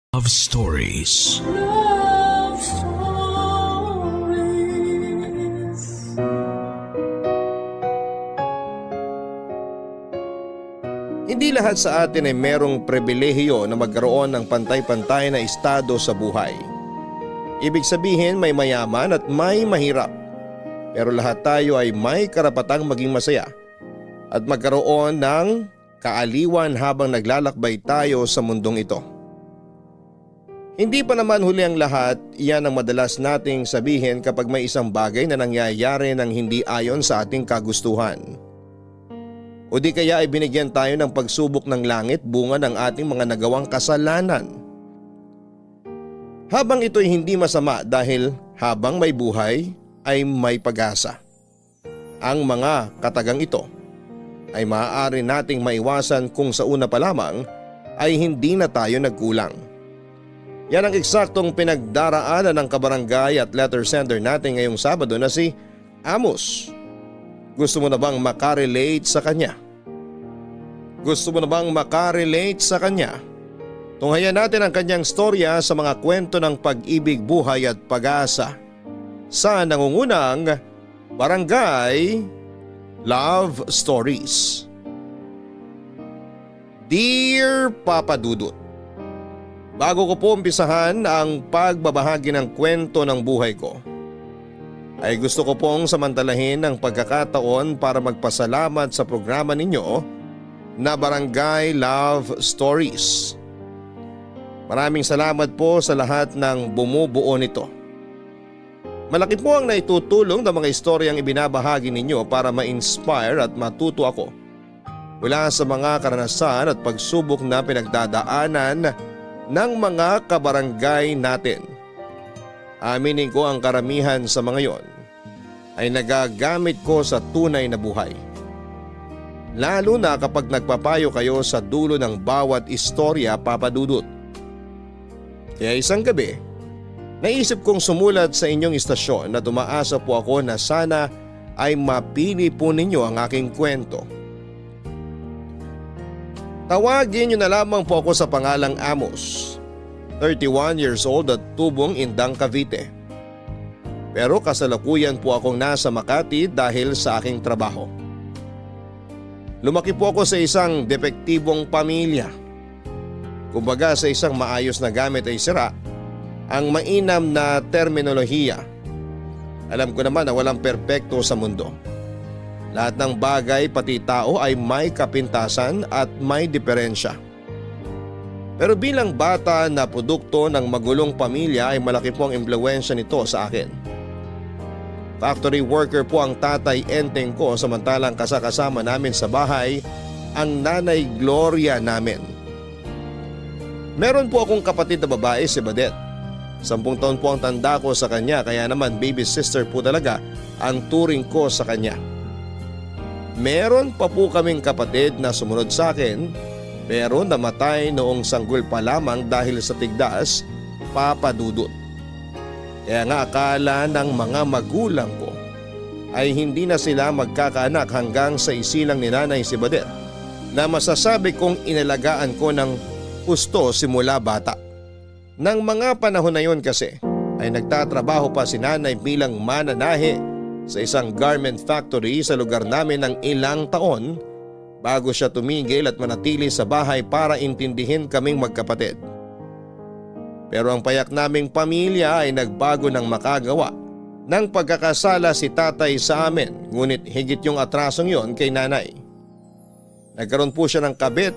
Love Stories. Love Stories. Hindi lahat sa atin ay merong pribilehiyo na magkaroon ng pantay-pantay na estado sa buhay. Ibig sabihin may mayaman at may mahirap. Pero lahat tayo ay may karapatang maging masaya at magkaroon ng kaaliwan habang naglalakbay tayo sa mundong ito. Hindi pa naman huli ang lahat, iyan ang madalas nating sabihin kapag may isang bagay na nangyayari ng hindi ayon sa ating kagustuhan. O di kaya ay binigyan tayo ng pagsubok ng langit bunga ng ating mga nagawang kasalanan. Habang ito'y hindi masama dahil habang may buhay ay may pag-asa. Ang mga katagang ito ay maaari nating maiwasan kung sa una pa lamang ay hindi na tayo nagkulang. Yan ang eksaktong pinagdaraanan ng kabarangay at letter sender natin ngayong Sabado na si Amos. Gusto mo na bang makarelate sa kanya? Gusto mo na bang makarelate sa kanya? Tunghayan natin ang kanyang storya sa mga kwento ng pag-ibig, buhay at pag-asa sa nangungunang Barangay Love Stories. Dear Papa Dudut, bago ko po umpisahan ang pagbabahagi ng kwento ng buhay ko, ay gusto ko pong samantalahin ang pagkakataon para magpasalamat sa programa ninyo na Barangay Love Stories. Maraming salamat po sa lahat ng bumubuo nito. Malaki po ang naitutulong ng mga istoryang ibinabahagi ninyo para ma-inspire at matuto ako mula sa mga karanasan at pagsubok na pinagdadaanan ng mga kabarangay natin. Aminin ko ang karamihan sa mga yon ay nagagamit ko sa tunay na buhay. Lalo na kapag nagpapayo kayo sa dulo ng bawat istorya, Papa Dudut. Kaya isang gabi, naisip kong sumulat sa inyong istasyon na tumaasa po ako na sana ay mapili po ninyo ang aking kwento. Tawagin niyo na lamang po ako sa pangalang Amos, 31 years old at tubong Indang, Cavite. Pero kasalukuyan po akong nasa Makati dahil sa aking trabaho. Lumaki po ako sa isang depektibong pamilya. Kumbaga sa isang maayos na gamit ay sira ang mainam na terminolohiya. Alam ko naman na walang perpekto sa mundo. Lahat ng bagay pati tao ay may kapintasan at may diferensya. Pero bilang bata na produkto ng magulong pamilya ay malaki po ang impluwensya nito sa akin. Factory worker po ang tatay enteng ko samantalang kasakasama namin sa bahay ang nanay Gloria namin. Meron po akong kapatid na babae, si Badet. 10 taon po ang tanda ko sa kanya kaya naman baby sister po talaga ang turing ko sa kanya. Meron pa po kaming kapatid na sumunod sa akin pero namatay noong sanggol pa lamang dahil sa tigdas, Papa Dudut. Kaya nga akala ng mga magulang ko ay hindi na sila magkakaanak hanggang sa isilang ni nanay si Badet na masasabi kong inalagaan ko ng gusto simula bata. Nang mga panahon na yon kasi ay nagtatrabaho pa si nanay bilang mananahe sa isang garment factory sa lugar namin ng ilang taon bago siya tumigil at manatili sa bahay para intindihin kaming magkapatid. Pero ang payak naming pamilya ay nagbago ng makagawa ng pagkakasala si tatay sa amin, ngunit higit yung atrasong yon kay nanay. Nagkaroon po siya ng kabit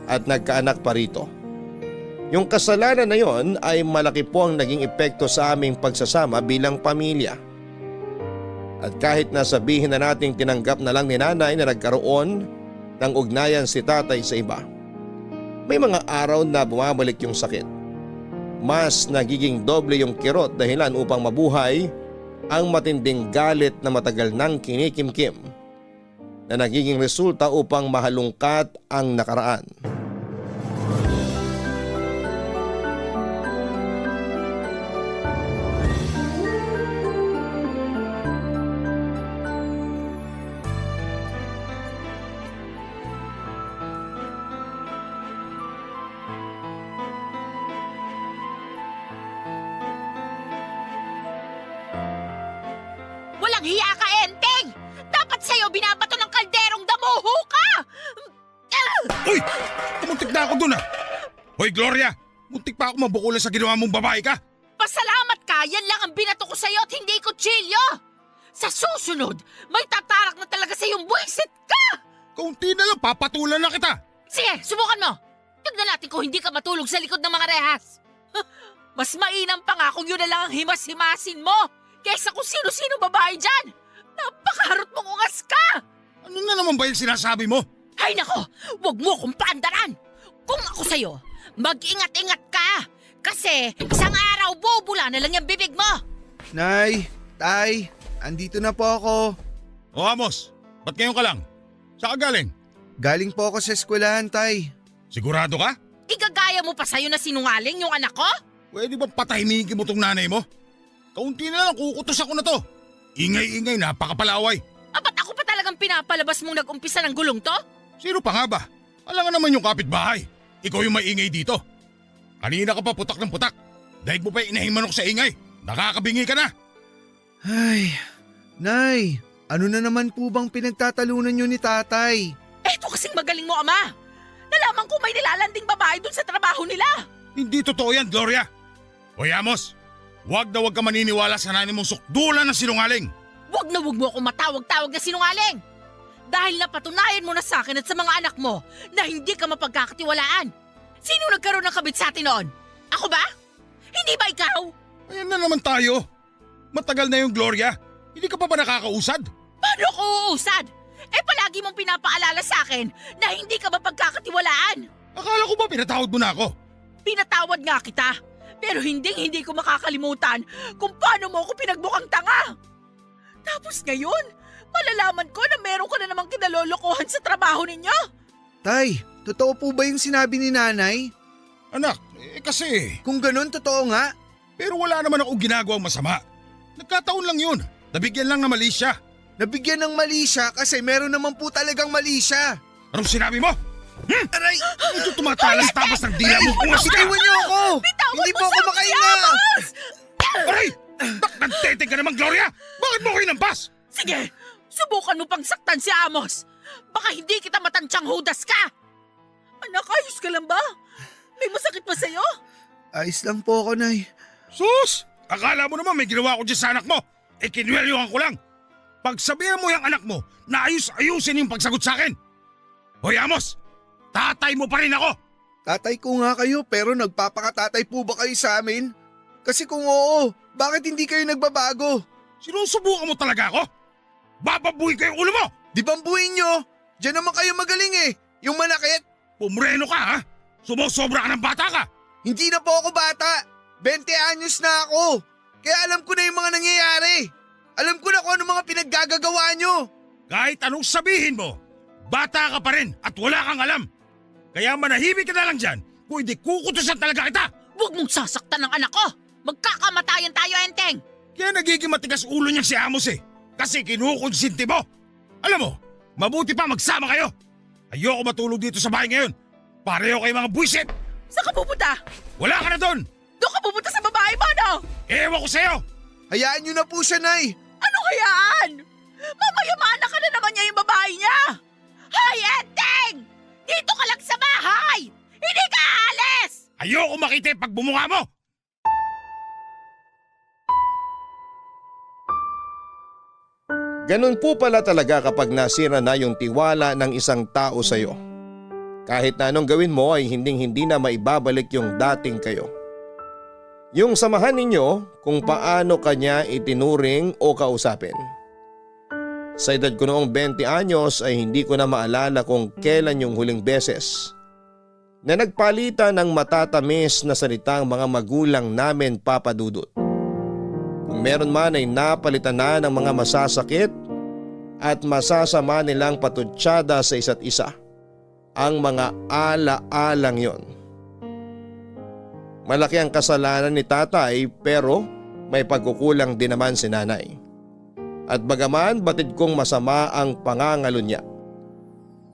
at nagkaanak pa rito. Yung kasalanan na yon ay malaki po ang naging epekto sa aming pagsasama bilang pamilya. At kahit nasabihin na nating tinanggap na lang ni nanay na nagkaroon ng ugnayan si tatay sa iba, may mga araw na bumabalik yung sakit. Mas nagiging doble yung kirot dahilan upang mabuhay ang matinding galit na matagal nang kinikimkim na nagiging resulta upang mahalungkat ang nakaraan. Walang hiya ka, Enteng! Dapat sa'yo binabato ng kalderong damuho ka! Uy! Kumuntik na ako dun ah! Hoy Gloria! Muntik pa ako mabukulan sa ginawa mong babae ka! Pasalamat ka, yan lang ang binato ko sa'yo at hindi kutsilyo! Sa susunod, may tatarak na talaga sa'yong buwisit ka! Kaunti na lang, papatulan na kita! Sige, subukan mo! Tignan natin kung hindi ka matulog sa likod ng mga rehas! Mas mainam pa nga kung yun na lang ang himas-himasin mo kaysa kung sino-sino babae dyan! Napakaharot mong ungas ka! Ano na naman ba yung sinasabi mo? Ay nako, wag mo kong paandaran! Kung ako sa'yo, mag-ingat-ingat ka! Kasi isang araw bubula na lang yung bibig mo! Nay, Tay, andito na po ako. O Amos, ba't ngayon ka lang? Saan ka galing? Galing po ako sa eskwelahan, Tay. Sigurado ka? Igagaya mo pa sa'yo na sinungaling yung anak ko? Pwede ba patahimikin mo tong nanay mo? Kaunti na lang, kukutos ako na to. Ingay-ingay, napakapalaway. Apat ako pa talagang pinapalabas mong nag-umpisa ng gulong to? Sino pa nga ba? Alam nga naman yung kapitbahay. Ikaw yung may ingay dito. Kanina ka pa putak ng putak. Daig mo pa inahing manok sa ingay. Nakakabingi ka na. Ay, Nay, ano na naman po bang pinagtatalunan niyo ni Tatay? Eto kasing magaling mo, Ama! Nalaman ko may nilalanding babae dun sa trabaho nila! Hindi totoo yan, Gloria. Hoy Amos, wag ka maniniwala sa nanay mong sukdulan ng sinungaling. Wag na wag mo akong matawag-tawag na sinungaling! Dahil napatunayan mo na sa akin at sa mga anak mo na hindi ka mapagkakatiwalaan. Sino nagkaroon ng kabit sa atin noon? Ako ba? Hindi ba ikaw? Ayan na naman tayo. Matagal na yung Gloria. Hindi ka pa ba nakakausad? Paano ko uusad? Eh palagi mong pinapaalala sa akin na hindi ka mapagkakatiwalaan. Akala ko ba pinatawad mo na ako? Pinatawad nga kita. Pero hindi ko makakalimutan kung paano mo ako pinagbukang tanga. Tapos ngayon, malalaman ko na meron ka na namang kinalolokohan sa trabaho ninyo. Tay, totoo po ba yung sinabi ni Nanay? Anak, kasi... Kung ganun, totoo nga. Pero wala naman akong ginagawang masama. Nagkataon lang yun. Nabigyan lang na mali siya. Nabigyan ng mali siya kasi meron naman po talagang mali siya. Anong sinabi mo? Aray! Ito tumatalas tapos ng dila mo kung asika! Bitiwan niyo ako! Bitawan Hindi mo po ako sa makahinga! Amos! Aray! Nagteteng ka naman, Gloria! Bakit mo ako inampas? Sige, subukan mo pang saktan si Amos. Baka hindi kita matansyang hudas ka. Anak, ayos ka lang ba? May masakit ba sa'yo? Ayos lang po ako, Nay. Sus! Akala mo naman may ginawa ko dyan sa anak mo. Kinwelyuhan ko lang. Pagsabihan mo yung anak mo na ayusin yung pagsagot sa akin. Hoy Amos! Tatay mo pa rin ako! Tatay ko nga kayo pero nagpapakatatay po ba kayo sa amin? Kasi kung oo, bakit hindi kayo nagbabago? Sinusubukan mo talaga ako? Bababuhin ko yung ulo mo! Di bambuhin nyo? Diyan naman kayo magaling eh. Yung manakit. Pumreno ka ha? Sumusobra ka ng bata ka! Hindi na po ako bata. 20 anyos na ako. Kaya alam ko na yung mga nangyayari. Alam ko na kung ano mga pinaggagawa nyo. Kahit anong sabihin mo, bata ka pa rin at wala kang alam. Kaya manahimik ka na lang dyan kung hindi kukutusan talaga kita. Huwag mong sasaktan ng anak ko. Magkakamatayan tayo, Enteng. Kaya nagiging matigas ulo niya si Amos eh. Kasi kinukonsinti mo. Alam mo, mabuti pa magsama kayo. Ayoko matulog dito sa bahay ngayon. Pareho kayo mga buwisit. Saan ka pupunta? Wala ka na doon. Doon ka pupunta sa babae mo, no? Ewan ko sa'yo. Hayaan nyo na po siya, Nay. Ano hayaan? Mamayamana ka na naman niya yung babae niya. Hoy, Enteng! Dito ka lang sa bahay! Hindi ka aalis! Ayoko makita yung pagbumuka mo. Ganun po pala talaga kapag nasira na yung tiwala ng isang tao sa iyo. Kahit na anong gawin mo ay hindi na maibabalik yung dating kayo. Yung samahan ninyo kung paano kanya itinuring o kausapin. Sa edad ko noong 20 anyos ay hindi ko na maalala kung kailan yung huling beses na nagpalitan ng matatamis na salitang mga magulang namin, Papa Dudut. Kung meron man ay napalitan na ng mga masasakit at masasama nilang patutsyada sa isa't isa. Ang mga ala-alang yon. Malaki ang kasalanan ni tatay pero may pagkukulang din naman si nanay. At bagaman batid kong masama ang pangangalo niya,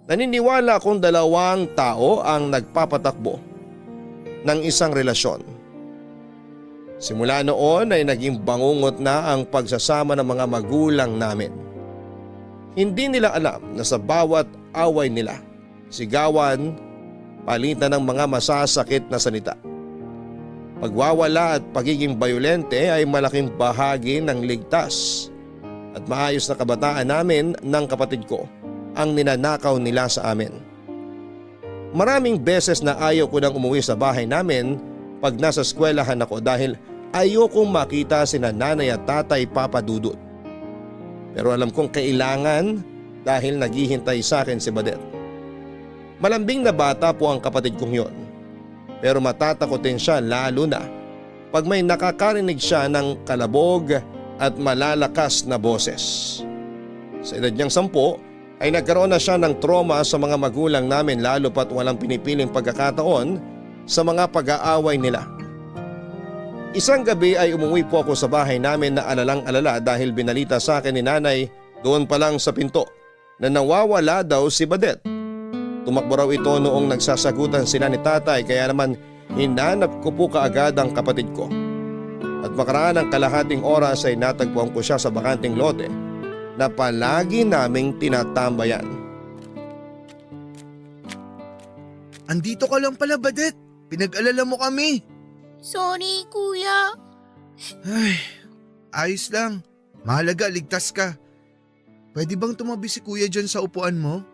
naniniwala akong dalawang tao ang nagpapatakbo ng isang relasyon. Simula noon ay naging bangungot na ang pagsasama ng mga magulang namin. Hindi nila alam na sa bawat away nila, sigawan, palitan ng mga masasakit na salita. Pagwawala at pagiging bayolente ay malaking bahagi ng ligtas at maayos na kabataan namin ng kapatid ko ang ninanakaw nila sa amin. Maraming beses na ayaw ko nang umuwi sa bahay namin pag nasa eskwelahan ako dahil ayokong makita sina nanay at tatay papadudot. Pero alam kong kailangan dahil naghihintay sa akin si Badet. Malambing na bata po ang kapatid kong yon. Pero matatakotin siya lalo na pag may nakakarinig siya ng kalabog at malalakas na boses. Sa edad niyang 10 ay nagkaroon na siya ng trauma sa mga magulang namin lalo pat walang pinipiling pagkakataon sa mga pag-aaway nila. Isang gabi ay umuwi po ako sa bahay namin na alalang-alala dahil binalita sa akin ni nanay doon pa lang sa pinto na nawawala daw si Badet. Tumakbo raw ito noong nagsasagutan sila ni tatay kaya naman hinanap ko po kaagad ang kapatid ko. At makaraan ng kalahating oras ay natagpuan ko siya sa bakanting lote na palagi naming tinatambayan. Andito ka lang pala, Badet. Pinag-alala mo kami. Sorry, kuya. Ay, ayos lang. Mahalaga, ligtas ka. Pwede bang tumabi si kuya dyan sa upuan mo?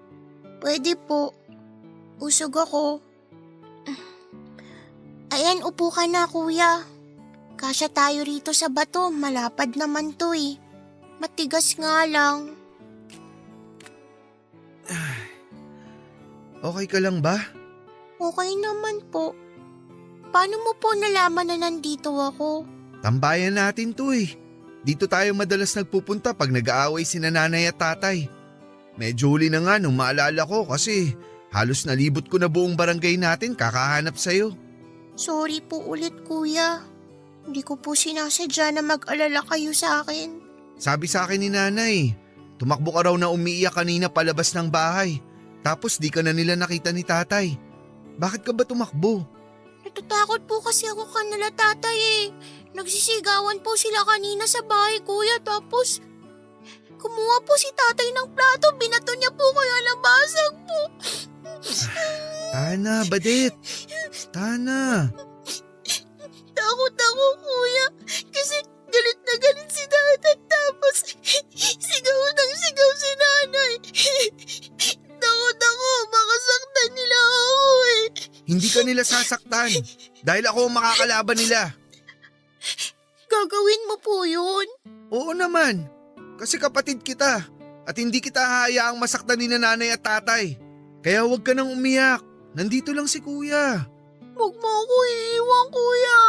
Pwede po. Usog ako. Ayan, upo ka na, kuya. Kasya tayo rito sa bato. Malapad naman to eh. Matigas nga lang. Okay ka lang ba? Okay naman po. Paano mo po nalaman na nandito ako? Tambayan natin to eh. Dito tayo madalas nagpupunta pag nag-aaway sina nanay at tatay. Medyo huli na nga nung maalala ko kasi halos nalibot ko na buong barangay natin kakahanap sa'yo. Sorry po ulit, kuya. Hindi ko po sinasadya na mag-alala kayo sa akin. Sabi sa akin ni nanay, tumakbo ka raw na umiiyak kanina palabas ng bahay. Tapos di ka na nila nakita ni tatay. Bakit ka ba tumakbo? Natatakot po kasi ako kanila, tatay eh. Nagsisigawan po sila kanina sa bahay, kuya. Tapos kumuha po si tatay ng plato. Binato niya po kaya nabasag po. Tana, Badet. Tana. Takot ako, kuya. Kasi galit na galit si tatay. Tapos sigaw ng sigaw si nanay. Takot ako. Baka saktan nila ako eh. Hindi ka nila sasaktan dahil ako ang makakalaban nila. Gagawin mo po yun? Oo naman, kasi kapatid kita at hindi kita hahayaang masaktan ni nanay at tatay. Kaya huwag ka nang umiyak, nandito lang si kuya. Huwag mo ako iiwan, kuya.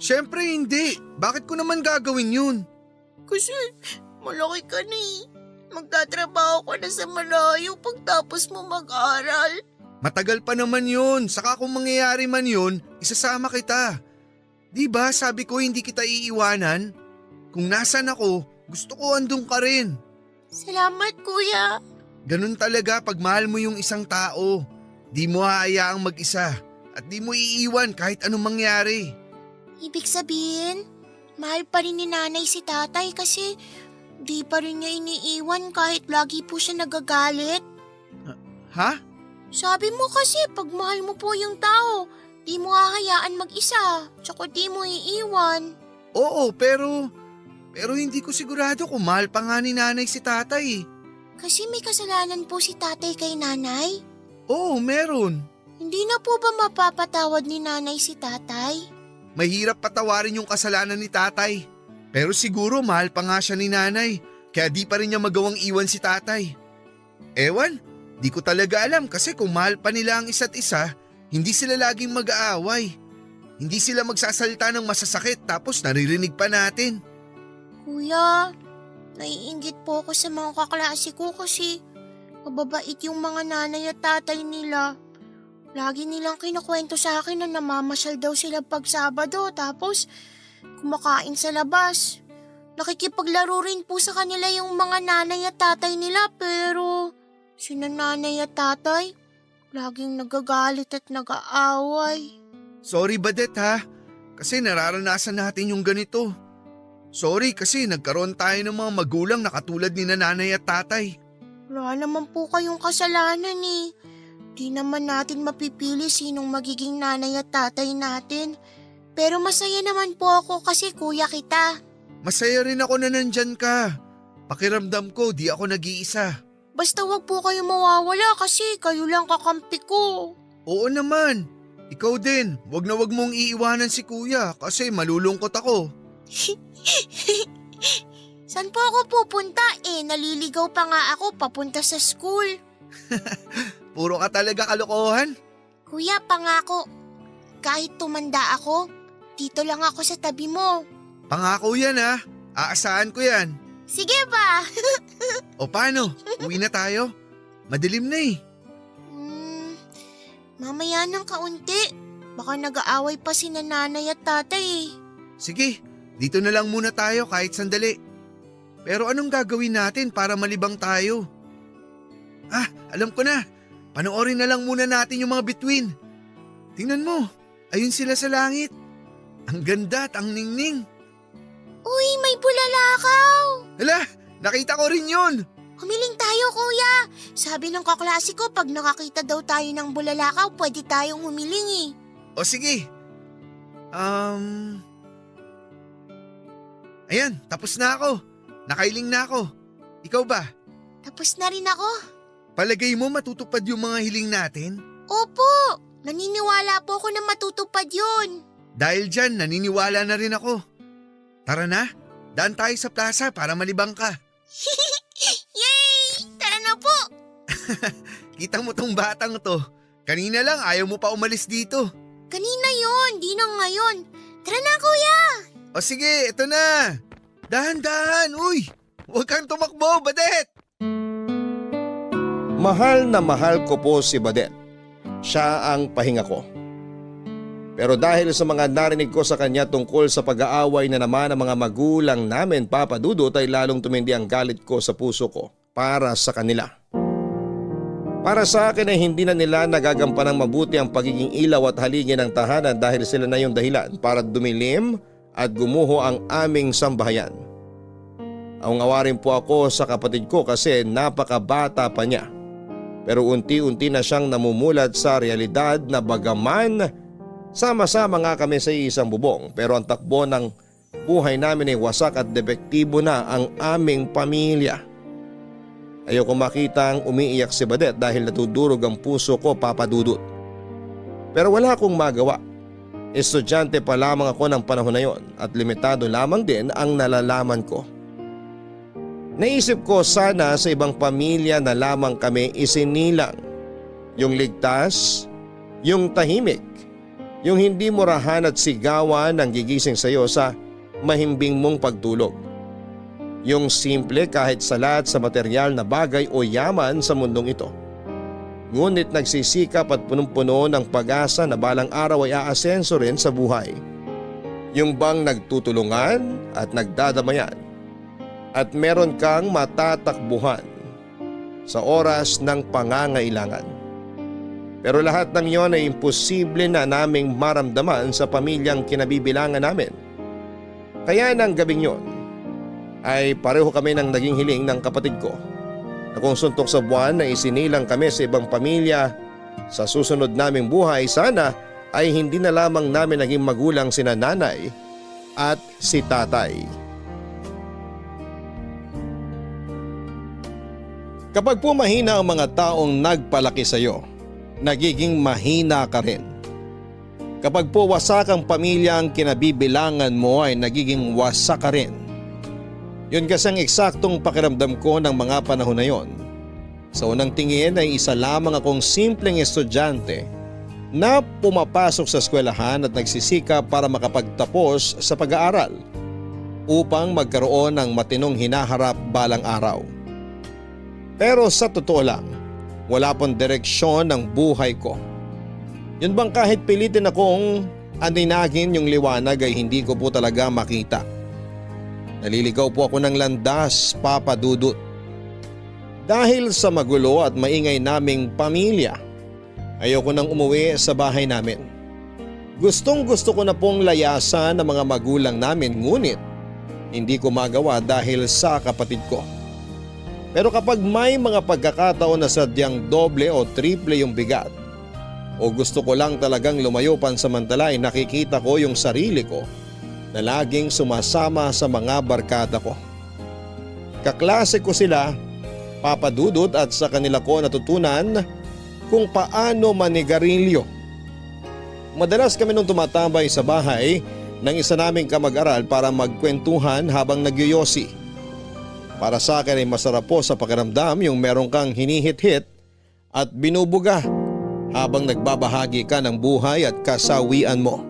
Siyempre hindi, bakit ko naman gagawin yun? Kasi malaki ka na eh. Magtatrabaho ka na sa malayo pagtapos mo mag-aral. Matagal pa naman yun, saka kung mangyayari man yun, isasama kita. Di ba sabi ko hindi kita iiwanan? Kung nasan ako, gusto ko andun ka rin. Salamat, kuya. Ganun talaga pag mahal mo yung isang tao. Di mo hahayaang mag-isa at di mo iiwan kahit anong mangyari. Ibig sabihin, mahal pa rin ni nanay si tatay kasi di pa rin niya iniiwan kahit lagi po siya nagagalit. Ha? Sabi mo kasi pag mahal mo po yung tao, di mo hahayaan mag-isa, tsaka di mo iiwan. Oo, pero hindi ko sigurado kung mahal pa nga ni nanay si tatay. Kasi may kasalanan po si tatay kay nanay. Oo, meron. Hindi na po ba mapapatawad ni nanay si tatay? Mahirap patawarin yung kasalanan ni tatay. Pero siguro mahal pa nga siya ni nanay, kaya di pa rin niya magawang iwan si tatay. Ewan, di ko talaga alam kasi kung mahal pa nila ang isa't isa, hindi sila laging mag-aaway. Hindi sila magsasalita ng masasakit tapos naririnig pa natin. Kuya, naiinggit po ako sa mga kaklase ko kasi mababait yung mga nanay at tatay nila. Lagi nilang kinukwento sa akin na namamasyal daw sila pag Sabado tapos kumakain sa labas. Nakikipaglaro rin po sa kanila yung mga nanay at tatay nila pero sina nanay at tatay laging nagagalit at nag-aaway. Sorry Badet ha, Kasi nararanasan natin yung ganito. Sorry kasi nagkaroon tayo ng mga magulang na katulad ni nanay at tatay. Wala naman po kayong kasalanan eh. Di naman natin mapipili sinong magiging nanay at tatay natin. Pero masaya naman po ako kasi kuya kita. Masaya rin ako na nandyan ka. Pakiramdam ko di ako nag-iisa. Basta wag po kayo mawawala kasi kayo lang kakampi ko. Oo naman. Ikaw din, wag na wag mong iiwanan si kuya kasi malulungkot ako. Saan po ako pupunta eh? Naliligaw pa nga ako papunta sa school. Puro ka talaga kalokohan. Kuya, pangako. Kahit tumanda ako, dito lang ako sa tabi mo. Pangako yan ha. Aasahan ko yan. Sige ba? O paano? Uwi na tayo? Madilim na eh. Mamaya ng kaunti. Baka nag-aaway pa si nanay at tatay eh. Sige, dito na lang muna tayo kahit sandali. Pero anong gagawin natin para malibang tayo? Ah, alam ko na. Panoorin na lang muna natin yung mga bituin. Tingnan mo, ayun sila sa langit. Ang ganda at ang ningning. Uy, may bulalakaw! Hala, nakita ko rin yun. Humiling tayo, kuya. Sabi ng kaklase ko, pag nakakita daw tayo ng bulalakaw, pwede tayong humiling eh. O sige. Ayan, tapos na ako. Nakailing na ako. Ikaw ba? Tapos na rin ako. Palagay mo matutupad yung mga hiling natin? Opo, naniniwala po ako na matutupad yun. Dahil dyan, naniniwala na rin ako. Tara na, daan tayo sa plaza para malibang ka. Yay! Tara na po! Kita mo tong batang to. Kanina lang ayaw mo pa umalis dito. Kanina yon, di na ngayon. Tara na, kuya! O sige, ito na. Dahan-dahan, uy. Huwag kang tumakbo, Badet. Mahal na mahal ko po si Badet. Siya ang pahinga ko. Pero dahil sa mga narinig ko sa kanya tungkol sa pag-aaway na naman ng mga magulang namin, Papa Dudut, ay lalong tumindi ang galit ko sa puso ko para sa kanila. Para sa akin ay hindi na nila nagagampan ng mabuti ang pagiging ilaw at haligi ng tahanan dahil sila na yung dahilan para dumilim at gumuho ang aming sambahayan. Awarin po ako sa kapatid ko kasi napakabata pa niya. Pero unti-unti na siyang namumulat sa realidad na bagaman sama-sama nga kami sa isang bubong pero ang takbo ng buhay namin ay wasak at depektibo na ang aming pamilya. Ayoko makitang umiiyak si Badet dahil natudurog ang puso ko, Papa Dudut. Pero wala akong magawa. Estudyante pa lamang ako ng panahon na yon at limitado lamang din ang nalalaman ko. Naisip ko sana sa ibang pamilya na lamang kami isinilang. Yung ligtas, yung tahimik, yung hindi murahan at sigawan ang gigising sa iyo sa mahimbing mong pagtulog. Yung simple kahit salat sa material na bagay o yaman sa mundong ito. Ngunit nagsisikap at punong-puno ng pag-asa na balang araw ay aasenso rin sa buhay. Yung bang nagtutulungan at nagdadamayan. At meron kang matatakbuhan sa oras ng pangangailangan. Pero lahat ng iyon ay imposible na naming maramdaman sa pamilyang kinabibilangan namin. Kaya ng gabing yon ay pareho kami ng naging hiling ng kapatid ko na kung suntok sa buwan na isinilang kami sa ibang pamilya sa susunod naming buhay, sana ay hindi na lamang namin naging magulang sina nanay at si tatay. Kapag po mahina ang mga taong nagpalaki sa iyo, nagiging mahina ka rin. Kapag po wasak ang pamilya ang kinabibilangan mo ay nagiging wasak ka rin. Yun kasi ang eksaktong pakiramdam ko ng mga panahon na yon. Sa unang tingin ay isa lamang akong simpleng estudyante na pumapasok sa eskwelahan at nagsisikap para makapagtapos sa pag-aaral upang magkaroon ng matinong hinaharap balang araw. Pero sa totoo lang, wala pong direksyon ng buhay ko. Yun bang kahit pilitin akong aninagin yung liwanag ay hindi ko po talaga makita. Naliligaw po ako ng landas, Papa Dudut. Dahil sa magulo at maingay naming pamilya, ayoko nang umuwi sa bahay namin. Gustong-gusto ko na pong layasan ng mga magulang namin ngunit hindi ko magawa dahil sa kapatid ko. Pero kapag may mga pagkakataon na sadyang doble o triple yung bigat o gusto ko lang talagang lumayo pansamantala ay nakikita ko yung sarili ko na laging sumasama sa mga barkada ko. Kaklase ko sila, Papa Dudut, at sa kanila ko natutunan kung paano manigarilyo. Madalas kami nung tumatambay sa bahay ng isa naming kamag-aral para magkwentuhan habang nagyoyosi. Para sa akin ay masarap po sa pakiramdam yung meron kang hinihit-hit at binubuga habang nagbabahagi ka ng buhay at kasawian mo.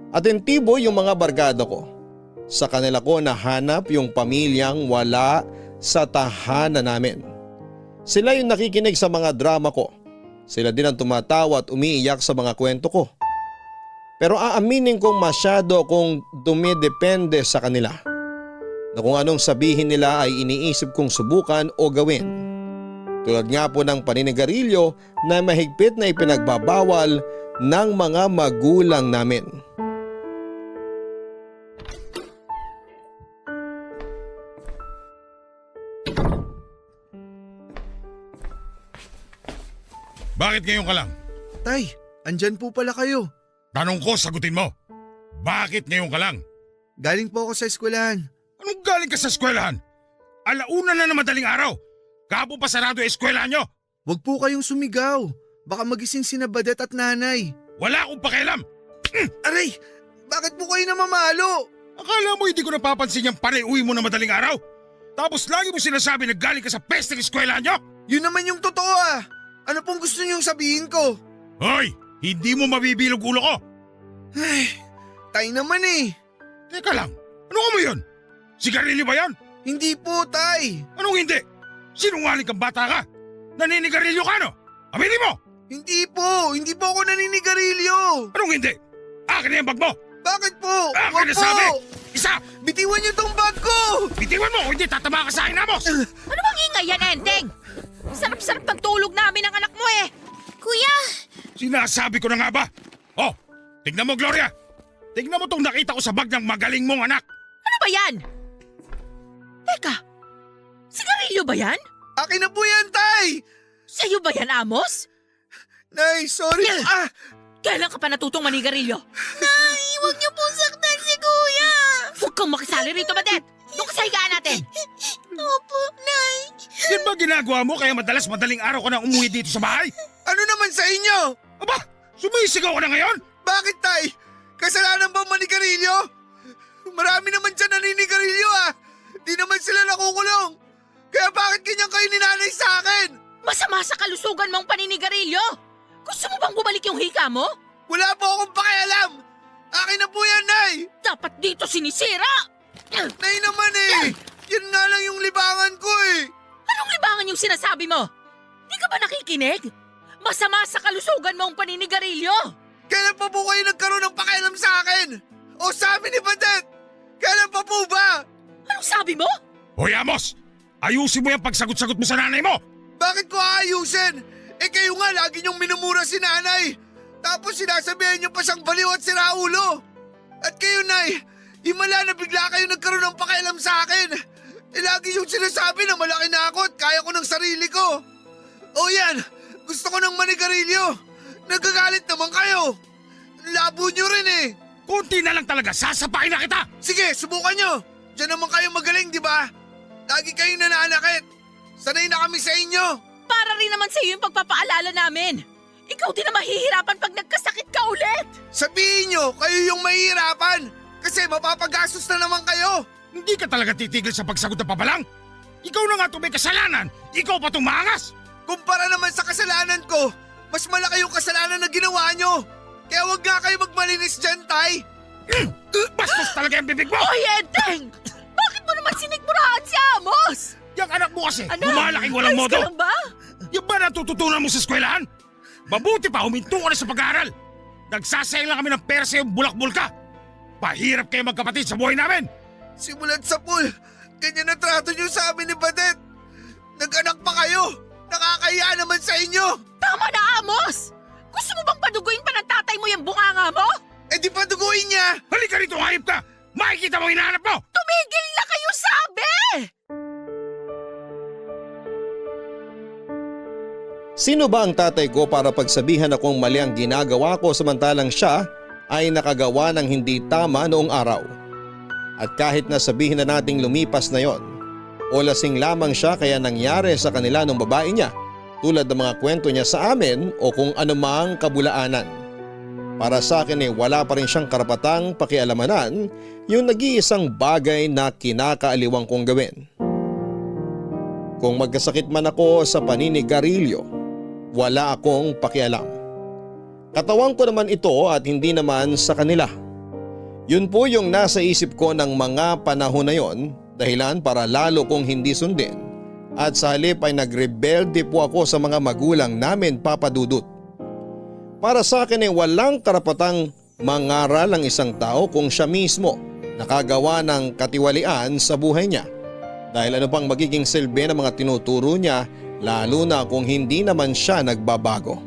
Atentibo yung mga barkada ko. Sa kanila ko nahanap yung pamilyang wala sa tahanan namin. Sila yung nakikinig sa mga drama ko. Sila din ang tumatawa at umiiyak sa mga kwento ko. Pero aaminin kong masyado akong dumidepende sa kanila. Na kung anong sabihin nila ay iniisip kong subukan o gawin. Tulad nga po ng paninigarilyo na mahigpit na ipinagbabawal ng mga magulang namin. Bakit ngayon ka lang? Tay, andyan po pala kayo. Tanong ko, sagutin mo. Bakit ngayon ka lang? Galing po ako sa eskwelahan. Anong galing ka sa eskwelahan? Alauna na madaling araw. Kabo pa sarado ang eskwelahan nyo. Huwag po kayong sumigaw. Baka magising sina Badet at nanay. Wala akong pakialam. Aray, bakit po kayo namamalo? Akala mo hindi ko napapansin yung pare-uwi mo na madaling araw? Tapos lagi mo sinasabi na galing ka sa pesteng eskwelahan nyo? Yun naman yung totoo ah. Ano pong gusto niyong sabihin ko? Hoy, hindi mo mabibilog ulo ko. Ay, tay naman eh. Teka lang, ano ka mo yun? Sigarilyo ba yan? Hindi po, tay. Anong hindi? Sinungaling kang bata ka? Naninigarilyo ka no? Aminin mo! Hindi po ako naninigarilyo. Anong hindi? Akin na yung bag mo! Bakit po? Akin Wag na po. sabi! Isa! Bitiwan niyo tong bag ko! Bitiwan mo o hindi tatama ka sa akin, Amos! Ano bang ingay yan, Enteng? Sarap-sarap ng tulog namin ng anak mo eh. Kuya! Sinasabi ko na nga ba? Oh, tignan mo, Gloria! Tignan mo tong nakita ko sa bag ng magaling mong anak! Ano ba yan? Teka, sigarilyo ba yan? Akin na po yan, tay! Sa'yo ba yan, Amos? Nay, sorry. Kailan ka pa natutong manigarilyo? Nay, huwag niyo po saktan si Kuya! Huwag kang makisali rito, Badet! Doon ka sa higaan natin! Opo, Nay. Yan ba ginagawa mo kaya madaling araw ka na umuwi dito sa bahay? Ano naman sa inyo? Aba, sumisigaw ka na ngayon? Bakit, tay? Kasalanan ba manigarilyo? Marami naman dyan naninigarilyo ah. Di naman sila nakukulong. Kaya bakit ganyan kayo ninanay sa akin? Masama sa kalusugan mong paninigarilyo! Gusto mo bang bumalik yung hika mo? Wala po akong pakialam. Akin na po yan, Nay. Dapat dito sinisira! Nay naman eh. Yan nga lang yung libangan ko eh. Anong libangan yung sinasabi mo? Di ka ba nakikinig? Masama sa kalusugan mong paninigarilyo! Kailan pa po kayo nagkaroon ng pakialam sa akin? O sa amin ni Badet? Kailan pa po ba? Anong sabi mo? Hoy, Amos! Ayusin mo yung pagsagot-sagot mo sa nanay mo! Bakit ko aayusin? Eh kayo nga lagi niyong minumura si nanay. Tapos sinasabihan niyo pa siyang baliw at siraulo. At kayo, Nay, himala na bigla kayo nagkaroon ng pakialam sa akin. Eh lagi yung sinasabi na malaki na ako at kaya ko ng sarili ko. O yan, gusto ko ng manigarilyo. Nagagalit naman kayo. Labo niyo rin eh. Kunti na lang talaga, sasapakin na kita! Sige, subukan niyo. Diyan naman kayo magaling, di ba? Lagi kayong nananakit. Sanay na kami sa inyo. Para rin naman sa iyo yung pagpapaalala namin. Ikaw din na mahihirapan pag nagkasakit ka ulit. Sabihin niyo, kayo yung mahihirapan. Kasi mapapagastos na naman kayo. Hindi ka talaga titigil sa pagsagot na pabalang? Ikaw na nga itong may kasalanan, ikaw pa itong maangas! Kumpara naman sa kasalanan ko, mas malaki yung kasalanan na ginawa niyo. Kaya wag nga kayo magmalinis dyan, Tay. Bastos talaga yung bibig mo! Hoy, Enteng! Bakit mo naman sinigmurahan si Amos? Yung anak mo kasi, Anak, lumalaking walang ayos modo! ka lang ba? Yung ba natututunan mo sa eskwelahan? Mabuti pa, huminto ka na sa pag-aaral! Nagsasayang lang kami ng pera sa iyong bulak-bul ka! Pahirap kayo magkapatid sa buhay namin! Simulat sa pool, ganyan ang trato niyo sa amin ni Badet. Nag-anak pa kayo. Nakakahiya naman sa inyo. Tama na, Amos! Gusto mo bang paduguin pa ng tatay mo yung bunganga mo? rito, hayop ka! Makikita mo hinahanap mo! Tumigil na kayo, sabi! Sino ba ang tatay ko para pagsabihan akong mali ang ginagawa ko samantalang siya ay nakagawa ng hindi tama noong araw? At kahit na sabihin na nating lumipas na yon, o lasing lamang siya kaya nangyari sa kanila ng babae niya tulad ng mga kwento niya sa amin o kung anumang kabulaanan. Para sa akin wala pa rin siyang karapatang pakialamanan yung nag-iisang bagay na kinakaaliwang kong gawin. Kung magkasakit man ako sa paninigarilyo, wala akong pakialam. Katawan ko naman ito at hindi naman sa kanila. Yun po yung nasa isip ko ng mga panahon na yon, dahilan para lalo kong hindi sundin at sa halip ay nagrebelde po ako sa mga magulang namin, Papa Dudut. Para sa akin walang karapatang mangaral ang isang tao kung siya mismo nakagawa ng katiwalian sa buhay niya. Dahil ano pang magiging silbi ng mga tinuturo niya lalo na kung hindi naman siya nagbabago.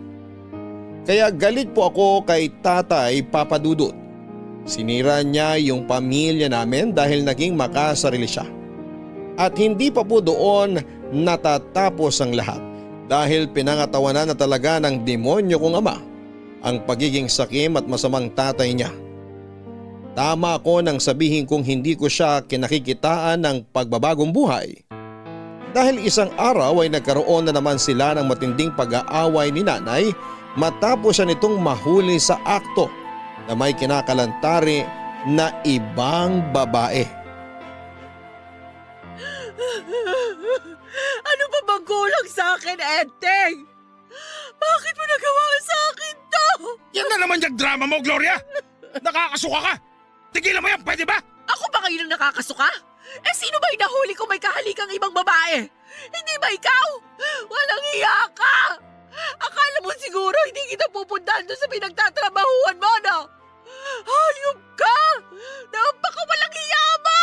Kaya galit po ako kay Tatay Papa Dudut. Sinira niya yung pamilya namin dahil naging makasarili siya. At hindi pa po doon natatapos ang lahat dahil pinangatawanan na talaga ng demonyo kong ama ang pagiging sakim at masamang tatay niya. Tama ako nang sabihin kong hindi ko siya kinakikitaan ng pagbabagong buhay. Dahil isang araw ay nagkaroon na naman sila ng matinding pag-aaway ni nanay matapos siya nitong mahuli sa akto na may kinakalantari na ibang babae. Ano ba bang kulang sa akin, Enteng? Bakit mo nagawa sa akin to? Yan na naman yung drama mo, Gloria! Nakakasuka ka! Tigilan mo yan, pwede ba? Ako ba kayo nang nakakasuka? Eh sino ba inahuli kung may kahalikang ibang babae? Hindi ba ikaw? Walang iya ka! Akala mo siguro hindi kita pupuntahan doon sa pinagtatrabahuan mo, no? Hayop ka! Napakawalang iya mo!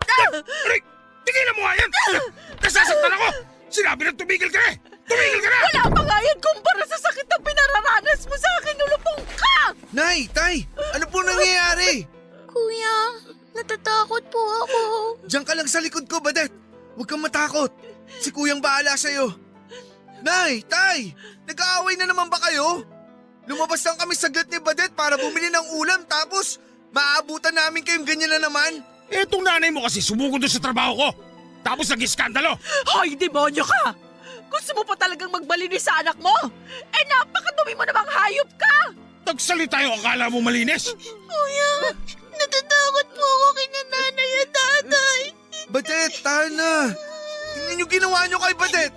Aray! Tigilan mo nga yan! Nasasaktan ako! Sinabi na tumigil ka eh! Tumigil ka na! Wala pa nga yan kumpara sa sakit na pinararanas mo sa akin, nulupong ka! Nay, Tay, ano po nangyayari? Kuya, natatakot po ako. Diyan ka lang sa likod ko, Badet. Huwag kang matakot. Si Kuyang bahala sa'yo. Nay, Tay, nag-aaway na naman ba kayo? Lumabas lang kami saglit ni Badet para bumili ng ulam tapos maaabutan namin kayong ganyan na naman. Etong nanay mo kasi sumugod doon sa trabaho ko. Tapos nag-iskandalo. Hoy, demonyo ka! Gusto mo pa talagang magbalinis sa anak mo? Eh napakadumi mo namang hayop ka! Nagsalita yung akala mo malinis. Kuya, natatakot po ako kina nanay at tatay. Badet, tahan na. Tingnan yung ginawa nyo kay Badet.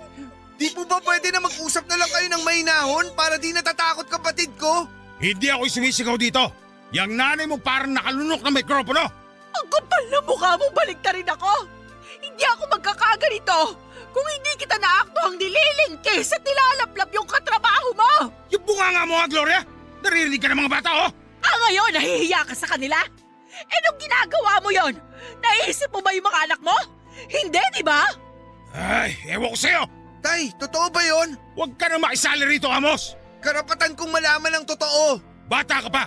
Di po ba pwede na mag-usap na lang kayo ng mainahon para di natatakot kapatid ko? Hindi ako sumisigaw dito. Yang nanay mo parang nakalunok ng mikropono. Ang kapal na mukha mong baliktarin ako! Hindi ako magkakaganito kung hindi kita naaktuhang nililingkis at nilalaplap yung katrabaho mo! Yung bunganga mo nga, Gloria. Naririnig ka ng mga bata, oh. Ngayon, nahihiya ka sa kanila? Eh, nung ginagawa mo yon, naisip mo ba yung mga anak mo? Hindi, di ba? Ay, ewan ko sa'yo. Tay, totoo ba yon? Huwag ka na makisali rito, Amos. Karapatan kong malaman ang totoo. Bata ka pa.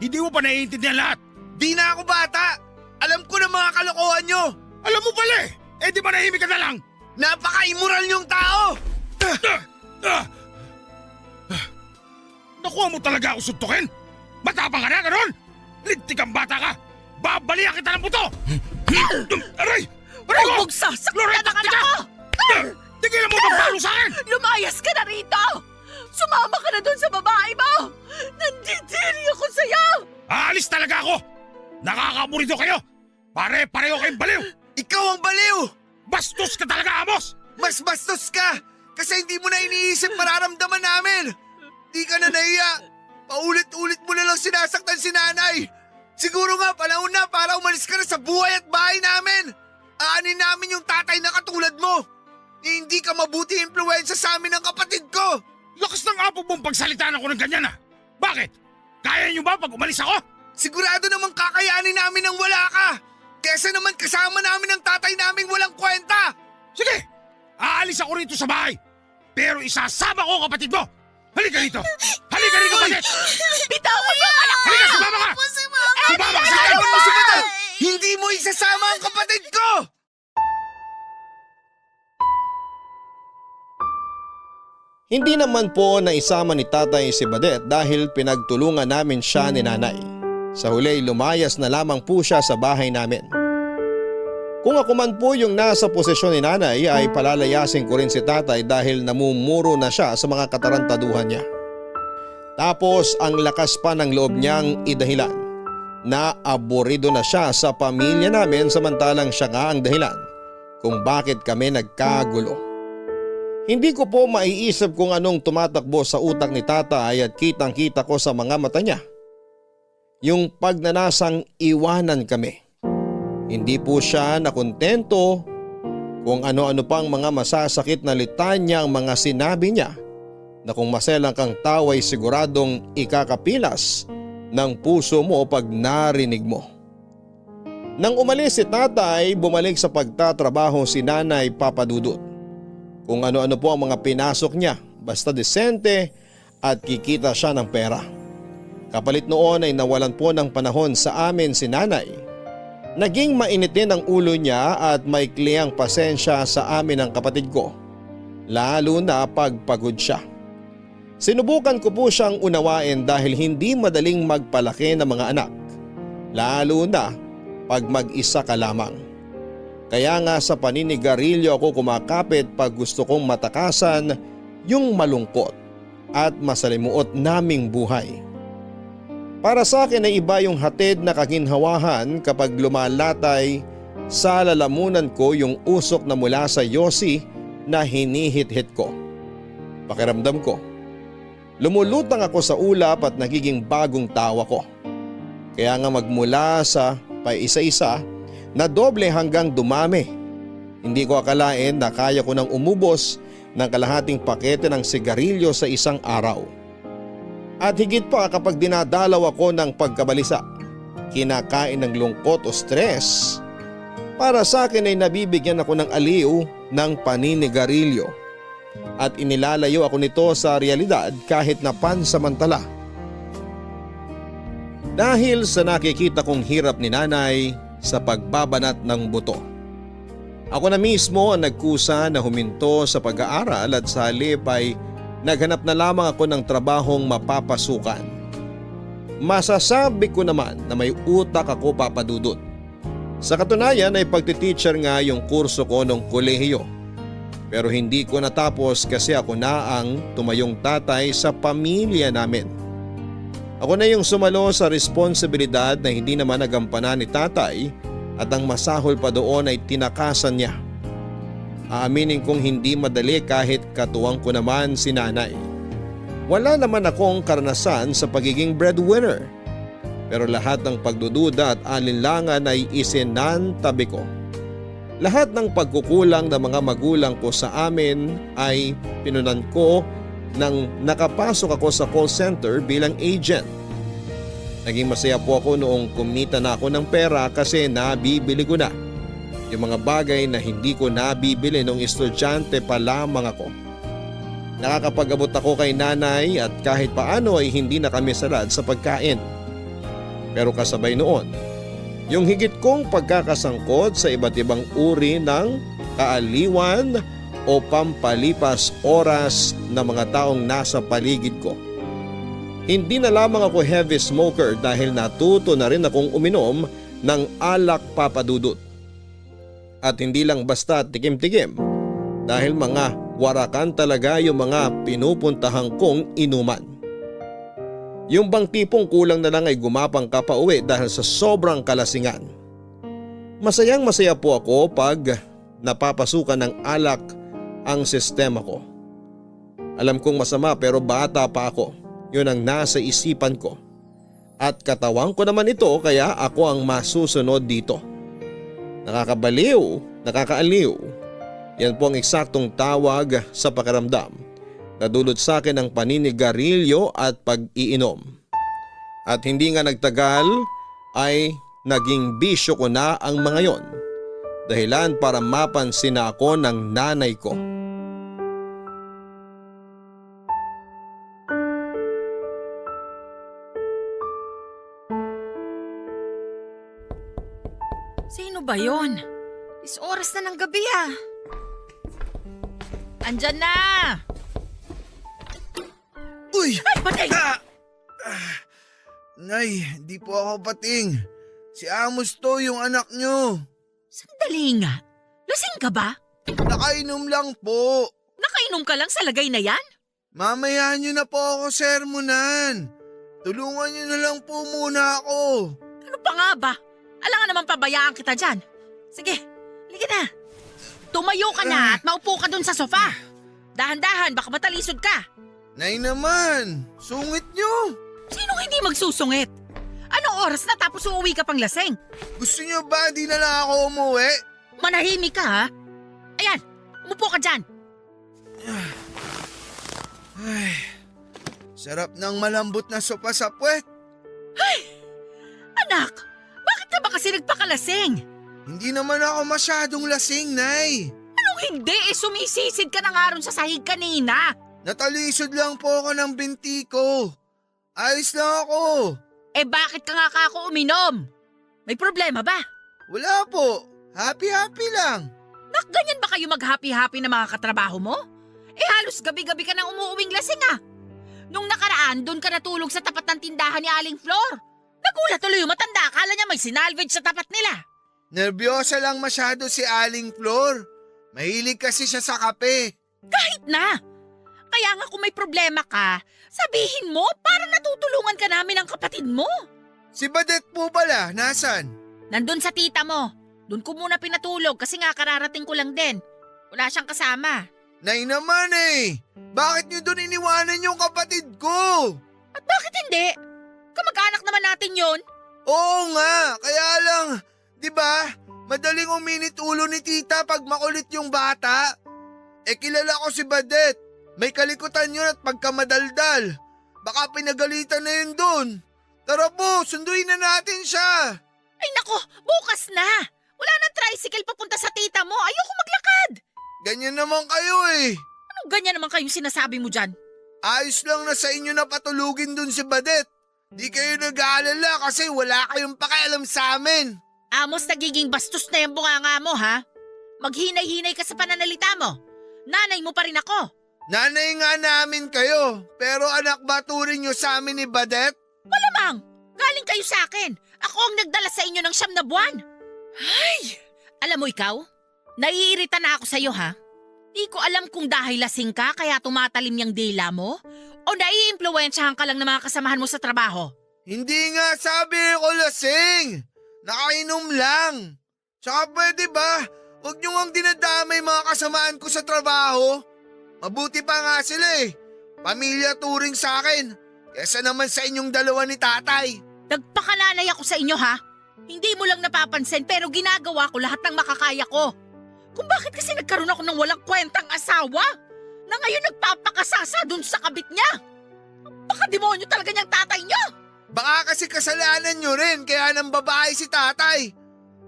Hindi mo pa naiintindihan lahat. Di na ako bata. Alam ko na mga kalokohan nyo. Alam mo pala eh. Eh di manahimik ka na lang. Napaka-immoral yung tao. Nakuha mo talaga ako suntukin? Matapang ka na, ganon? Lintik kang bata ka! Babalihan kita ng buto! Aray! Aray ko! Huwag sasaktan Loretta, ang anak tika! ko! Tigilan mo magpalo sa akin! Lumayas ka na rito! Sumama ka na doon sa babae mo! Nandidiri ako sa'yo! Aalis talaga ako! Nakakaburito kayo! Pare-pareho kayong baliw! Ikaw ang baliw. Bastos ka talaga, Amos! Mas bastos ka. Kasi hindi mo na iniisip mararamdaman namin. Di ka na nahiya. Paulit-ulit mo na lang sinasaktan si nanay. Siguro nga panahon na para umalis ka na sa buhay at bahay namin. Aanin namin yung tatay na katulad mo. Hindi ka mabuti impluwensya sa amin ng kapatid ko. Lakas ng apo mong pagsalitaan ako ng ganyan ah! Bakit? Kaya niyo ba pag umalis ako? Sigurado namang kakayanin namin nang wala ka. Kesa naman kasama namin ang tatay naming walang kwenta. Sige! Aalis ako rito sa bahay. Pero isasama ko kapatid mo. Halika rito! Halika rito, Badet! Bitawan mo ang anak ko! Halika, sumama ka! Sumama ka sa akin! Hindi mo isasama ang kapatid ko! Hindi naman po naisama ni tatay si Badet dahil pinagtulungan namin siya ni nanay. Sa huli lumayas na lamang po siya sa bahay namin. Kung ako man po yung nasa posisyon ni nanay ay palalayasin ko rin si tatay dahil namumuro na siya sa mga katarantaduhan niya. Tapos ang lakas pa ng loob niyang idahilan na aburido na siya sa pamilya namin samantalang siya nga ang dahilan kung bakit kami nagkagulo. Hindi ko po maiisip kung anong tumatakbo sa utak ni tatay at kitang-kita ko sa mga mata niya. Yung pagnanasang iwanan kami. Hindi po siya nakontento kung ano-ano pang mga masasakit na litanya ang mga sinabi niya na kung maselang kang tao ay siguradong ikakapilas ng puso mo pag narinig mo. Nang umalis si tatay, bumalik sa pagtatrabaho si nanay Papadudut. Kung ano-ano po ang mga pinasok niya, basta desente at kikita siya ng pera. Kapalit noon ay nawalan po ng panahon sa amin si nanay. Naging mainitin ang ulo niya at maikli ang pasensya sa amin ng kapatid ko. Lalo na pagpagod siya. Sinubukan ko po siyang unawain dahil hindi madaling magpalaki ng mga anak. Lalo na pag mag-isa ka lamang. Kaya nga sa paninigarilyo ako kumakapit pag gusto kong matakasan yung malungkot at masalimuot naming buhay. Para sa akin ay iba yung hatid na kaginhawahan kapag lumalatay sa lalamunan ko yung usok na mula sa yosi na hinihit-hit ko. Pakiramdam ko, lumulutang ako sa ulap at nagiging bagong tawa ko. Kaya nga magmula sa paisa-isa na doble hanggang dumami. Hindi ko akalain na kaya ko nang umubos ng kalahating pakete ng sigarilyo sa isang araw. At higit pa kapag dinadalaw ako ng pagkabalisa, kinakain ng lungkot o stress. Para sa akin ay nabibigyan ako ng aliw ng paninigarilyo at inilalayo ako nito sa realidad kahit na pansamantala. Dahil sa nakikita kong hirap ni nanay sa pagbabanat ng buto. Ako na mismo ang nagkusa na huminto sa pag-aaral at sa halip ay naghanap na lamang ako ng trabahong mapapasukan. Masasabi ko naman na may utak ako, Papadudut. Sa katunayan ay pagtiteacher nga yung kurso ko nung kolehiyo. Pero hindi ko natapos kasi ako na ang tumayong tatay sa pamilya namin. Ako na yung sumalo sa responsibilidad na hindi naman nagampanan ni tatay at ang masahol pa doon ay tinakasan niya. Aaminin kong hindi madali kahit katuwang ko naman si nanay. Wala naman akong karanasan sa pagiging breadwinner. Pero lahat ng pagdududa at alinlangan ay isinantabi ko. Lahat ng pagkukulang ng mga magulang ko sa amin ay pinunan ko nang nakapasok ako sa call center bilang agent. Naging masaya po ako noong kumita na ako ng pera kasi nabibili ko na yung mga bagay na hindi ko nabibili nung estudyante pa lamang ako. Nakakapag-abot ako kay nanay at kahit paano ay hindi na kami salad sa pagkain. Pero kasabay noon, yung higit kong pagkakasangkot sa iba't ibang uri ng kaaliwan o pampalipas oras ng mga taong nasa paligid ko. Hindi na lamang ako heavy smoker dahil natuto na rin akong uminom ng alak, Papadudut. At hindi lang basta tikim-tikim dahil mga warakan talaga yung mga pinupuntahan kong inuman. Yung bang tipong kulang na lang ay gumapang ka pa uwi dahil sa sobrang kalasingan. Masayang masaya po ako pag napapasukan ng alak ang sistema ko. Alam kong masama pero bata pa ako. Yun ang nasa isipan ko. At katawan ko naman ito kaya ako ang masusunod dito. Nakakabaliw, nakakaaliw. Yan po ang eksaktong tawag sa pakiramdam na dulot sa akin ng paninigarilyo at pag-iinom. At hindi nga nagtagal ay naging bisyo ko na ang mga yon. Dahilan para mapansin na ako ng nanay ko. Sino ba yon? Is oras na ng gabi ah. Andyan na! Uy! Ay, patay! Nay, di po ako pating. Si Amos to, yung anak nyo. Sandali nga. Lasing ka ba? Nakainom lang po. Nakainom ka lang sa lagay na yan? Mamaya nyo na po ako sermonan. Tulungan nyo na lang po muna ako. Ano pa nga ba? Alangan naman pabayaan kita dyan. Sige, halika na. Tumayo ka na at maupo ka dun sa sofa. Dahan-dahan, baka matalisod ka. Nay naman, sungit nyo. Sinong hindi magsusungit? Anong oras na tapos uuwi ka pang laseng? Gusto nyo ba di na lang ako umuwi? Manahimik ka ha? Ayan, umupo ka dyan. Ay, sarap ng malambot na sopa sa puwet. Anak, bakit ka ba kasi nagpakalasing? Hindi naman ako masyadong lasing, Nay. Anong hindi? Sumisisid ka na nga ron sa sahig kanina. Natalisod lang po ako ng binti ko. Ayos lang ako. Eh bakit ka nga kako uminom? May problema ba? Wala po. Happy-happy lang. Nak, ganyan ba kayo mag-happy-happy na mga katrabaho mo? Eh halos gabi-gabi ka nang umuuwing lasing ah. Nung nakaraan, doon ka natulog sa tapat ng tindahan ni Aling Flor. Nagulat tuloy yung matanda, akala niya may sinalvage sa tapat nila. Nervyosa lang masyado si Aling Flor. Mahilig kasi siya sa kape. Kahit na. Kaya nga kung may problema ka, sabihin mo para natutulungan ka namin ng kapatid mo. Si Badet po pala, nasan? Nandun sa tita mo. Doon ko muna pinatulog kasi nga kararating ko lang din. Wala siyang kasama. Nay naman eh. Bakit niyo doon iniwanan yung kapatid ko? At bakit hindi? Kamag-anak naman natin yon. Oo nga, kaya lang, di ba? Madaling uminit ulo ni tita pag makulit yung bata. Eh kilala ko si Badet. May kalikutan yun at pagkamadaldal. Baka pinagalitan na yun dun. Tara po, sunduin na natin siya. Ay nako, bukas na. Wala nang tricycle papunta sa tita mo. Ayoko maglakad. Ganyan naman kayo eh. Anong ganyan naman kayong sinasabi mo dyan? Ayos lang na sa inyo na patulugin dun si Badet. Di kayo nag-aalala kasi wala kayong pakialam sa amin. Amos, nagiging bastos na yung bunganga mo ha? Maghinay-hinay ka sa pananalita mo. Nanay mo pa rin ako. Nanay nga namin kayo, pero anak ba turing nyo sa amin ni Badet? Malamang, galing kayo sa akin. Ako ang nagdala sa inyo ng 9 na buwan. Ay! Alam mo ikaw, naiirita na ako sa'yo ha. Di ko alam kung dahil lasing ka kaya tumatalim yung dila mo o naiimpluwensyahan ka lang ng mga kasamahan mo sa trabaho. Hindi nga sabi ko lasing. Nakainom lang. Tsaka pwede ba, huwag nyo ang dinadamay mga kasamaan ko sa trabaho. Mabuti pa nga sila eh. Pamilya turing sa akin. Kesa naman sa inyong dalawa ni tatay. Nagpakalanay ako sa inyo ha. Hindi mo lang napapansin pero ginagawa ko lahat ng makakaya ko. Kung bakit kasi nagkaroon ako ng walang kwentang asawa na ngayon nagpapakasasa dun sa kabit niya. Baka demonyo talaga niyang tatay niyo. Baka kasi kasalanan nyo rin kaya nang babae si tatay.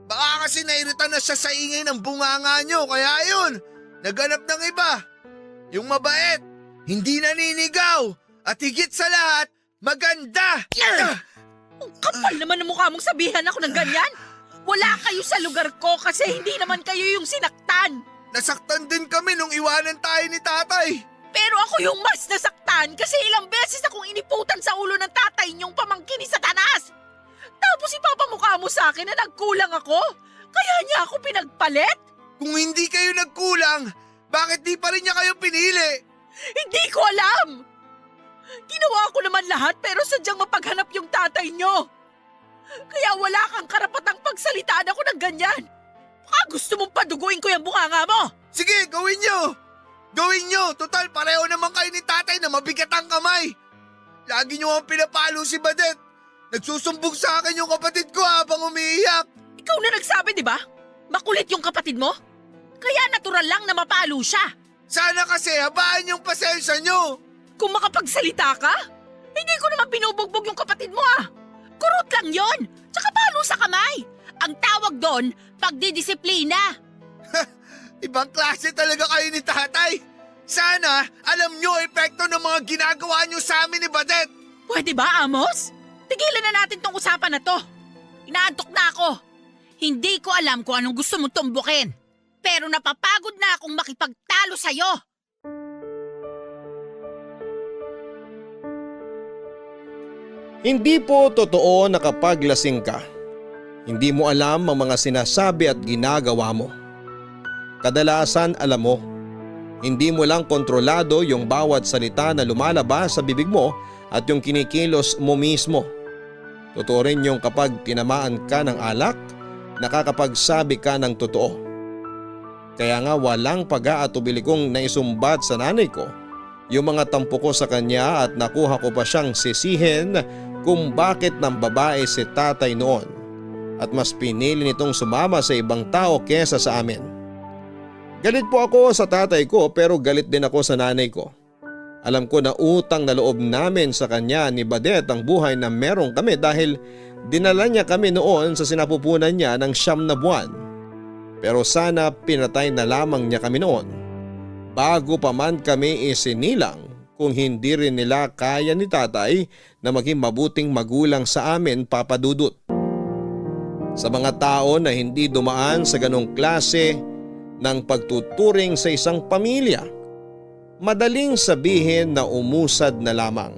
Baka kasi nairita na siya sa ingay ng bunganga nyo kaya yun, naghanap ng iba. Yung mabait, hindi naninigaw at higit sa lahat, maganda. Ang kapal naman ng mukha mong sabihan ako ng ganyan. Wala kayo sa lugar ko kasi hindi naman kayo yung sinaktan. Nasaktan din kami nung iwanan tayo ni tatay. Pero ako yung mas nasaktan kasi ilang beses akong iniputan sa ulo ng tatay niyong pamangkin ni Satanas. Tapos ipapamukha mo sa akin na nagkulang ako? Kaya niya ako pinagpalit? Kung hindi kayo nagkulang, bakit di pa rin niya kayo pinili? Hindi ko alam! Ginawa ko naman lahat pero sadyang mapaghanap yung tatay niyo. Kaya wala kang karapatang pagsalitaan ako ng ganyan. Baka gusto mong paduguin ko yung bunganga mo. Sige, gawin nyo! Gawin nyo! Total, pareho naman kayo ni tatay na mabigat ang kamay. Lagi nyo ang pinapalo si Badet. Nagsusumbog sa akin yung kapatid ko habang umiiyak. Ikaw na nagsabi, di ba? Makulit yung kapatid mo? Kaya natural lang na mapalo siya. Sana kasi habaan yung pasensya nyo. Kung makapagsalita ka, hindi ko naman binubugbog yung kapatid mo ah. Kurot lang yon, tsaka palo sa kamay. Ang tawag doon, pagdidisiplina. Ibang klase talaga kayo ni tatay. Sana alam nyo epekto ng mga ginagawa nyo sa amin ni Badet. Pwede ba, Amos? Tigilan na natin tong usapan na to. Inaantok na ako. Hindi ko alam kung anong gusto mong tumbukin. Pero napapagod na akong makipagtalo sa'yo. Hindi po totoo na kapag lasing ka, hindi mo alam ang mga sinasabi at ginagawa mo. Kadalasan alam mo, hindi mo lang kontrolado yung bawat salita na lumalabas sa bibig mo at yung kinikilos mo mismo. Totoo rin yung kapag tinamaan ka ng alak, nakakapagsabi ka ng totoo. Kaya nga walang pag-aatubili kong naisumbat sa nanay ko yung mga tampo ko sa kanya at nakuha ko pa siyang sisihin kung bakit ng babae si tatay noon at mas pinili nitong sumama sa ibang tao kesa sa amin. Galit po ako sa tatay ko pero galit din ako sa nanay ko. Alam ko na utang na loob namin sa kanya ni Badet ang buhay na meron kami dahil dinala niya kami noon sa sinapupunan niya ng 9 na buwan. Pero sana pinatay na lamang niya kami noon bago pa man kami isinilang kung hindi rin nila kaya ni tatay na maging mabuting magulang sa amin, Papa Dudut. Sa mga tao na hindi dumaan sa ganong klase ng pagtuturing sa isang pamilya, madaling sabihin na umusad na lamang,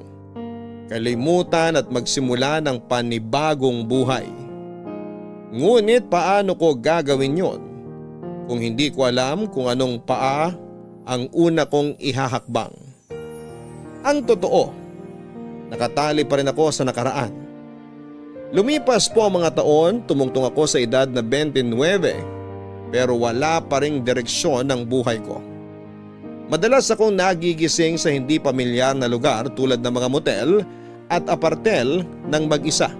kalimutan at magsimula ng panibagong buhay. Ngunit paano ko gagawin yon kung hindi ko alam kung anong paa ang una kong ihahakbang? Ang totoo, nakatali pa rin ako sa nakaraan. Lumipas po ang mga taon, tumungtong ako sa edad na 29 pero wala pa ring direksyon ng buhay ko. Madalas akong nagigising sa hindi pamilyar na lugar tulad ng mga motel at apartel ng mag-isa.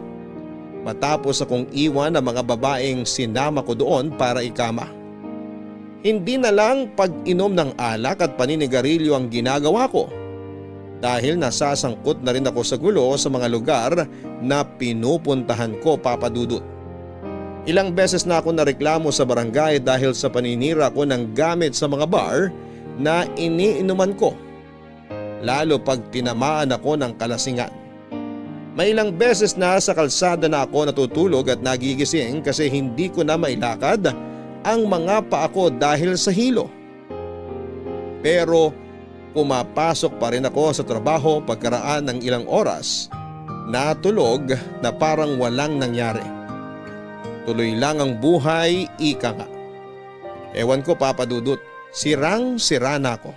Matapos akong iwan ang mga babaeng sinama ko doon para ikama. Hindi na lang pag-inom ng alak at paninigarilyo ang ginagawa ko dahil nasasangkot na rin ako sa gulo sa mga lugar na pinupuntahan ko, Papa Dudut. Ilang beses na ako nareklamo sa barangay dahil sa paninira ko ng gamit sa mga bar na iniinuman ko, lalo pag tinamaan ako ng kalasingan. May ilang beses na sa kalsada na ako natutulog at nagigising kasi hindi ko na mailakad ang mga paa ko dahil sa hilo. Pero pumapasok pa rin ako sa trabaho pagkaraan ng ilang oras, natulog na parang walang nangyari. Tuloy lang ang buhay, ika nga. Ewan ko, Papa Dudut, sirang-sira na ako.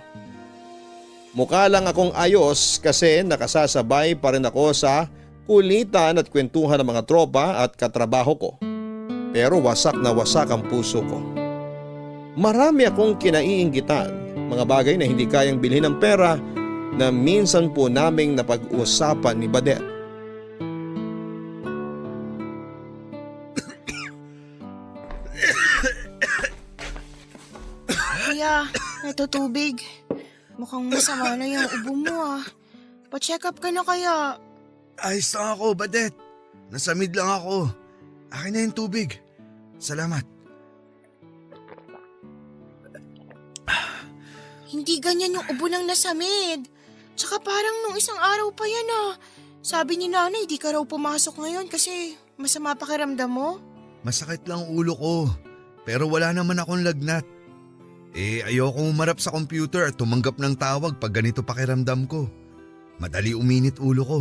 Mukha lang akong ayos kasi nakasasabay pa rin ako sa kulitan at kwentuhan ng mga tropa at katrabaho ko. Pero wasak na wasak ang puso ko. Marami akong kinaiinggitan, mga bagay na hindi kayang bilhin ng pera na minsan po naming napag-usapan ni Badet. Kuya, natutubig. Mukhang masama na yung ubo mo ah. Pa-check up ka na kaya. Ayos lang ako, Badet. Nasamid lang ako. Akin na yung tubig. Salamat. Hindi ganyan yung ubo ng nasamid. Tsaka parang nung isang araw pa yan ah. Sabi ni nanay di ka raw pumasok ngayon kasi masama pakiramdam mo. Masakit lang ulo ko. Pero wala naman akong lagnat. Ayokong umarap sa computer at tumanggap ng tawag pag ganito pakiramdam ko. Madali uminit ulo ko.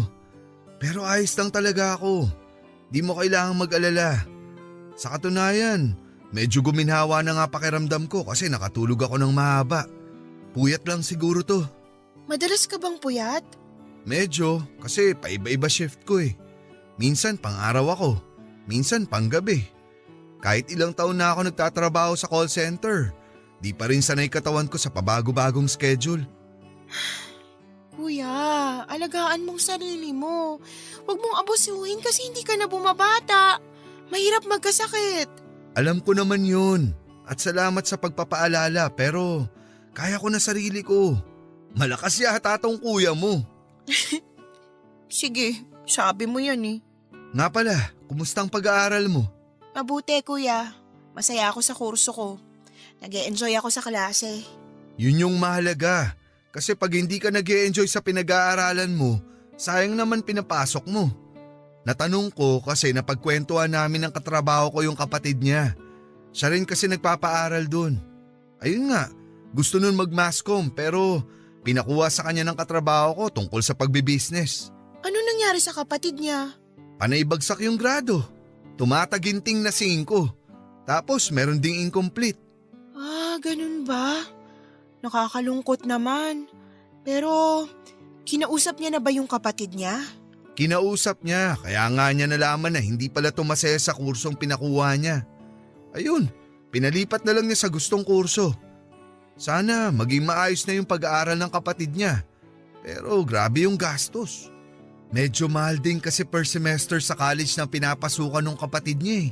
Pero ayos lang talaga ako. Di mo kailangang mag-alala. Sa katunayan, medyo guminhawa na nga pakiramdam ko kasi nakatulog ako ng mahaba. Puyat lang siguro to. Madalas ka bang puyat? Medyo, kasi paiba-iba shift ko eh. Minsan pang-araw ako, minsan pang-gabi. Kahit ilang taon na ako nagtatrabaho sa call center, di pa rin sanay katawan ko sa pabago-bagong schedule. Kuya, alagaan mong sarili mo. Huwag mong abusuhin kasi hindi ka na bumabata. Mahirap magkasakit. Alam ko naman yun at salamat sa pagpapaalala pero kaya ko na sarili ko. Malakas yata tong kuya mo. Sige, sabi mo yan eh. Nga pala, kumusta ang pag-aaral mo? Mabuti kuya. Masaya ako sa kurso ko. Nag-e-enjoy ako sa klase. Yun yung mahalaga. Kasi pag hindi ka nag-e-enjoy sa pinag-aaralan mo, sayang naman pinapasok mo. Natanong ko kasi napagkwentuhan namin ng katrabaho ko yung kapatid niya. Siya rin kasi nagpapaaral dun. Ayun nga, gusto nun mag-masscom pero pinakuha sa kanya ng katrabaho ko tungkol sa pagbibusiness. Ano nangyari sa kapatid niya? Panay bagsak yung grado. Tumataginting na 5. Tapos meron ding incomplete. Ganun ba? Nakakalungkot naman. Pero, kinausap niya na ba yung kapatid niya? Kinausap niya kaya nga niya nalaman na hindi pala tumasaya sa kursong pinakuha niya. Ayun, pinalipat na lang niya sa gustong kurso. Sana maging maayos na yung pag-aaral ng kapatid niya. Pero grabe yung gastos. Medyo mahal din kasi per semester sa college na pinapasukan ng kapatid niya eh.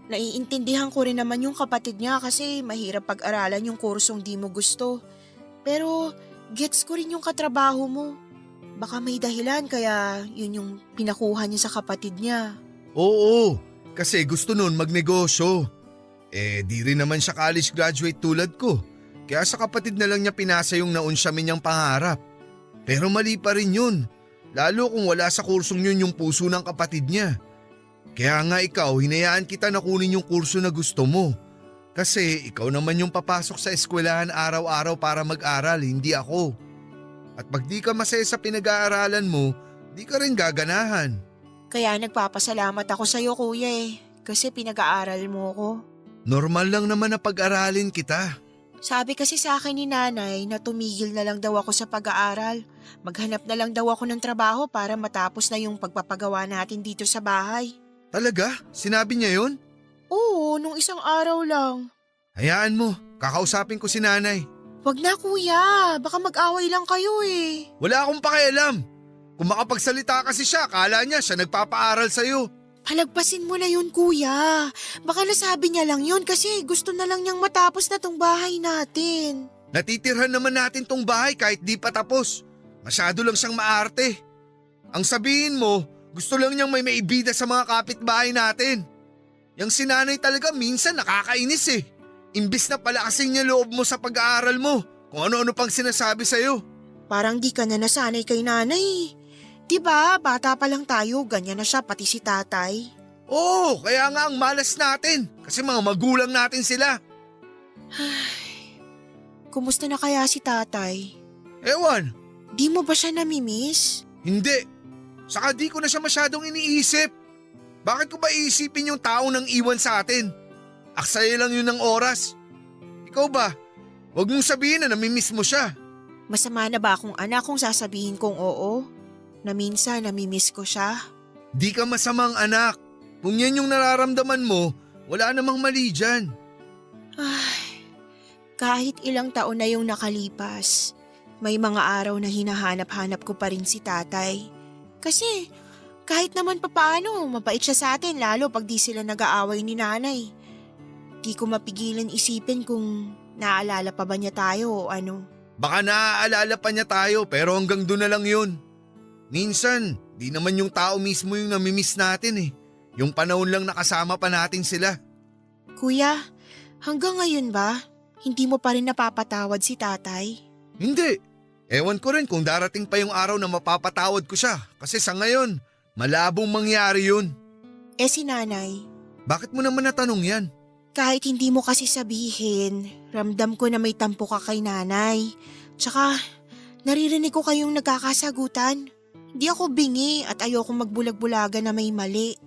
Naiintindihan ko rin naman yung kapatid niya kasi mahirap pag-aralan yung kursong di mo gusto. Pero gets ko rin yung katrabaho mo. Baka may dahilan kaya yun yung pinakuha niya sa kapatid niya. Oo, kasi gusto nun magnegosyo. Di rin naman siya college graduate tulad ko. Kaya sa kapatid na lang niya pinasa yung naunsyamin niyang pangarap. Pero mali pa rin yun. Lalo kung wala sa kursong yun yung puso ng kapatid niya. Kaya nga ikaw, hinayaan kita na kunin yung kurso na gusto mo. Kasi ikaw naman yung papasok sa eskwelahan araw-araw para mag-aral, hindi ako. At pag di ka masaya sa pinag-aaralan mo, di ka rin gaganahan. Kaya nagpapasalamat ako sa'yo kuya kasi pinag-aaral mo ko. Normal lang naman na pag-aralin kita. Sabi kasi sa akin ni nanay na tumigil na lang daw ako sa pag-aaral. Maghanap na lang daw ako ng trabaho para matapos na yung pagpapagawa natin dito sa bahay. Talaga? Sinabi niya yun? Oo, nung isang araw lang. Hayaan mo, kakausapin ko si nanay. Wag na kuya, baka mag-away lang kayo Wala akong pakialam. Kung makapagsalita kasi siya, akala niya siya nagpapaaral sa'yo. Palagpasin mo na yun kuya. Baka nasabi niya lang yun kasi gusto na lang niyang matapos na tong bahay natin. Natitirhan naman natin tong bahay kahit di pa tapos. Masyado lang siyang maarte. Ang sabihin mo, gusto lang niyang may maibida sa mga kapitbahay natin. Yang sinanay talaga minsan nakakainis Imbis na palakasin niya loob mo sa pag-aaral mo, kung ano-ano pang sinasabi sa'yo. Parang di ka na nasanay kay nanay. Diba, bata pa lang tayo, ganyan na siya pati si tatay. Oo, kaya nga ang malas natin kasi mga magulang natin sila. Kumusta na kaya si tatay? Ewan, Di mo ba siya namimiss? hindi. Saka di ko na siya masyadong iniisip. Bakit ko ba iisipin yung tao nang iwan sa atin? Aksaya lang yun ng oras. Ikaw ba? Huwag mong sabihin na namimiss mo siya. Masama na ba akong anak kung sasabihin kong oo? Na minsan namimiss ko siya? Di ka masamang anak. Kung yan yung nararamdaman mo, wala namang mali dyan. Kahit ilang taon na yung nakalipas, may mga araw na hinahanap-hanap ko pa rin si tatay. Kasi kahit naman papaano, mabait siya sa atin lalo pag di sila nag-aaway ni nanay. Di ko mapigilan isipin kung naaalala pa ba niya tayo o ano. Baka naaalala pa niya tayo pero hanggang doon na lang yun. Minsan, di naman yung tao mismo yung namimiss natin Yung panahon lang nakasama pa natin sila. Kuya, hanggang ngayon ba, hindi mo pa rin napapatawad si tatay? Hindi. Ewan ko rin kung darating pa yung araw na mapapatawad ko siya kasi sa ngayon, malabong mangyari yun. Si nanay, Bakit mo naman natanong yan? kahit hindi mo kasi sabihin, ramdam ko na may tampo ka kay nanay. Tsaka, naririnig ko kayong nagkakasagutan. Di ako bingi at ayoko magbulag-bulaga na may mali.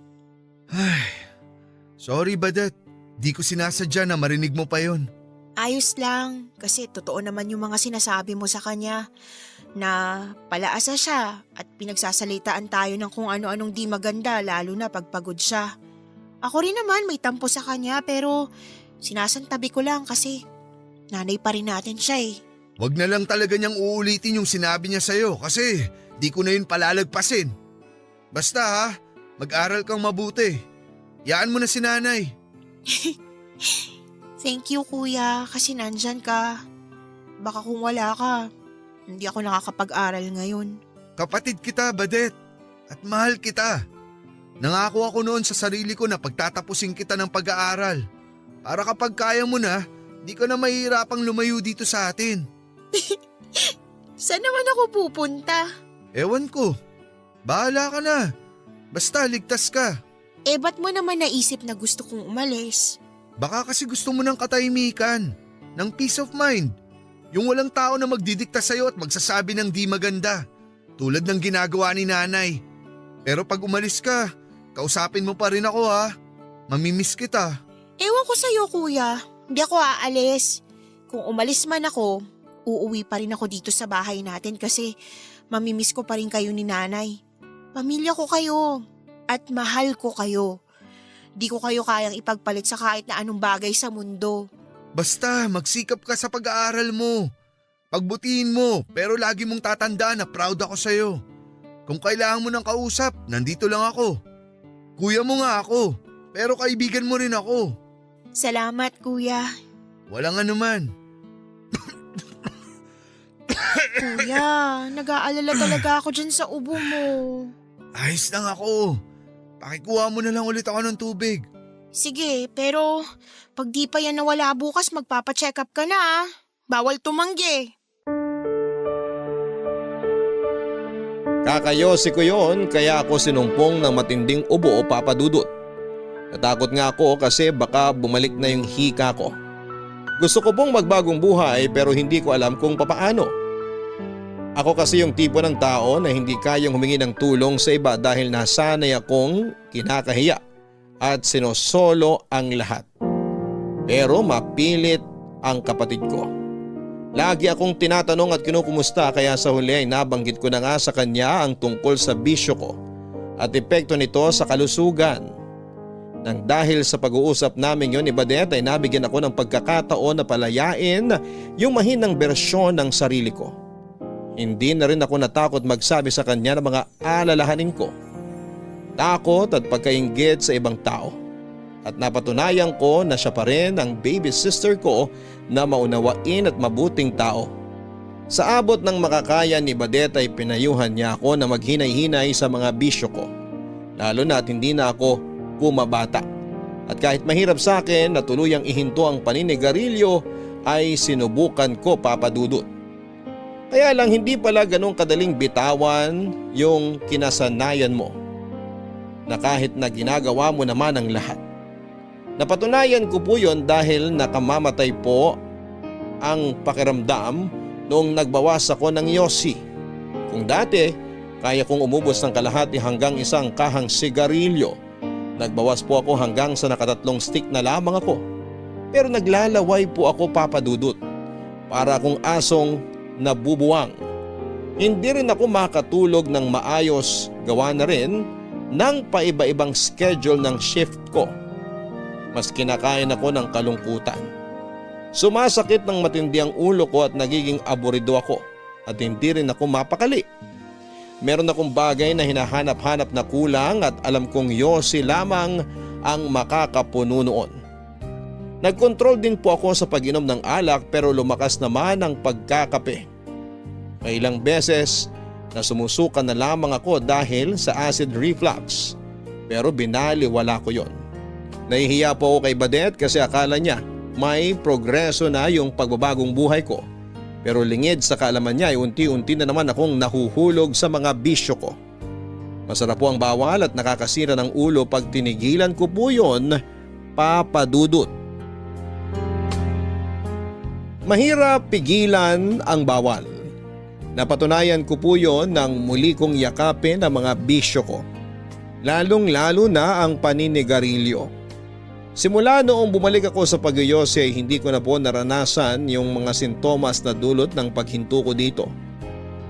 Sorry Badet, di ko sinasadya na marinig mo pa yon. Ayos lang, kasi totoo naman yung mga sinasabi mo sa kanya na palaasa siya at pinagsasalitaan tayo ng kung ano-anong di maganda lalo na pagpagod siya. Ako rin naman may tampo sa kanya pero sinasantabi ko lang kasi nanay pa rin natin siya Wag na lang talaga niyang uulitin yung sinabi niya sa'yo kasi di ko na yun palalagpasin. Basta mag-aral kang mabuti. Yaan mo na si nanay. Thank you kuya kasi nandyan ka. Baka kung wala ka, hindi ako nakakapag-aral ngayon. Kapatid kita, Badet. At mahal kita. Nangako ako noon sa sarili ko na pagtatapusin kita ng pag-aaral. Para kapag kaya mo na, di ka na mahihirapang lumayo dito sa atin. Saan naman ako pupunta? Ewan ko. Bahala ka na. Basta ligtas ka. Ba't mo naman naisip na gusto kong umalis? Baka kasi gusto mo ng katahimikan, ng peace of mind. Yung walang tao na magdidikta sa'yo at magsasabi ng di maganda. Tulad ng ginagawa ni nanay. Pero pag umalis ka, kausapin mo pa rin ako ha. Mamimiss kita. Ewan ko sa'yo kuya, hindi ako aalis. Kung umalis man ako, uuwi pa rin ako dito sa bahay natin kasi mamimiss ko pa rin kayo ni nanay. Pamilya ko kayo at mahal ko kayo. Di ko kayo kayang ipagpalit sa kahit na anong bagay sa mundo. Basta magsikap ka sa pag-aaral mo. Pagbutihin mo pero lagi mong tatandaan na proud ako sa'yo. Kung kailangan mo ng kausap, nandito lang ako. Kuya mo nga ako, pero kaibigan mo rin ako. Salamat kuya. Walang anuman. Kuya, nag-aalala talaga ako dyan sa ubo mo. Ayos lang ako. Pakikuha mo na lang ulit ako ng tubig. Sige, pero pag di pa yan nawala bukas, magpapacheck up ka na ah. Bawal tumanggi. Kakayosi ko yon kaya ako sinumpong ng matinding ubo o papadudot. Natakot nga ako kasi baka bumalik na yung hika ko. Gusto ko pong magbagong buhay pero hindi ko alam kung papaano. Ako kasi yung tipo ng tao na hindi kayang humingi ng tulong sa iba dahil nasanay akong kinakahiya at sinosolo ang lahat. Pero mapilit ang kapatid ko. Lagi akong tinatanong at kinukumusta kaya sa huli ay nabanggit ko na nga sa kanya ang tungkol sa bisyo ko at epekto nito sa kalusugan. Nang dahil sa pag-uusap namin yon ni Badet ay nabigyan ako ng pagkakataon na palayain yung mahinang bersyon ng sarili ko. Hindi na rin ako natakot magsabi sa kanya ng mga alalahanin ko. Takot at pagkainggit sa ibang tao. At napatunayan ko na siya pa rin ang baby sister ko na maunawain at mabuting tao. Sa abot ng makakaya ni Badet ay pinayuhan niya ako na maghinay-hinay sa mga bisyo ko. Lalo na at hindi na ako bumabata. At kahit mahirap sa akin na tuluyang ihinto ang paninigarilyo ay sinubukan ko papadudot. Kaya lang hindi pala ganong kadaling bitawan yung kinasanayan mo. Na kahit na ginagawa mo naman ang lahat. Napatunayan ko po yon dahil nakamamatay po ang pakiramdam noong nagbawas ako ng yosi. Kung dati, kaya kong umubos ng kalahati hanggang isang kahang sigarilyo. Nagbawas po ako hanggang sa nakatatlong stick na lamang ako. Pero naglalaway po ako papadudot. Para akong asong nabubuwang. Hindi rin ako makatulog ng maayos, gawa na rin ng paiba-ibang schedule ng shift ko. Mas kinakain ako ng kalungkutan. Sumasakit ng matindi ang ulo ko at nagiging aburido ako at hindi rin ako mapakali. Meron akong bagay na hinahanap-hanap na kulang at alam kong yosi lamang ang makakapuno noon. Nagkontrol din po ako sa pag-inom ng alak pero lumakas naman ang pagkakape. May ilang beses na sumusuka na lamang ako dahil sa acid reflux pero binaliwala ko yon. Nahihiya po ako kay Badet kasi akala niya may progreso na yung pagbabagong buhay ko. Pero lingid sa kaalaman niya ay unti-unti na naman akong nahuhulog sa mga bisyo ko. Masarap po ang bawal at nakakasira ng ulo pag tinigilan ko po yon, papadudot. Mahirap pigilan ang bawal. Napatunayan ko po yon nang muli kong yakapin ang mga bisyo ko. Lalong-lalo na ang paninigarilyo. Simula noong bumalik ako sa pag-yosi ay hindi ko na po naranasan yung mga sintomas na dulot ng paghinto ko dito.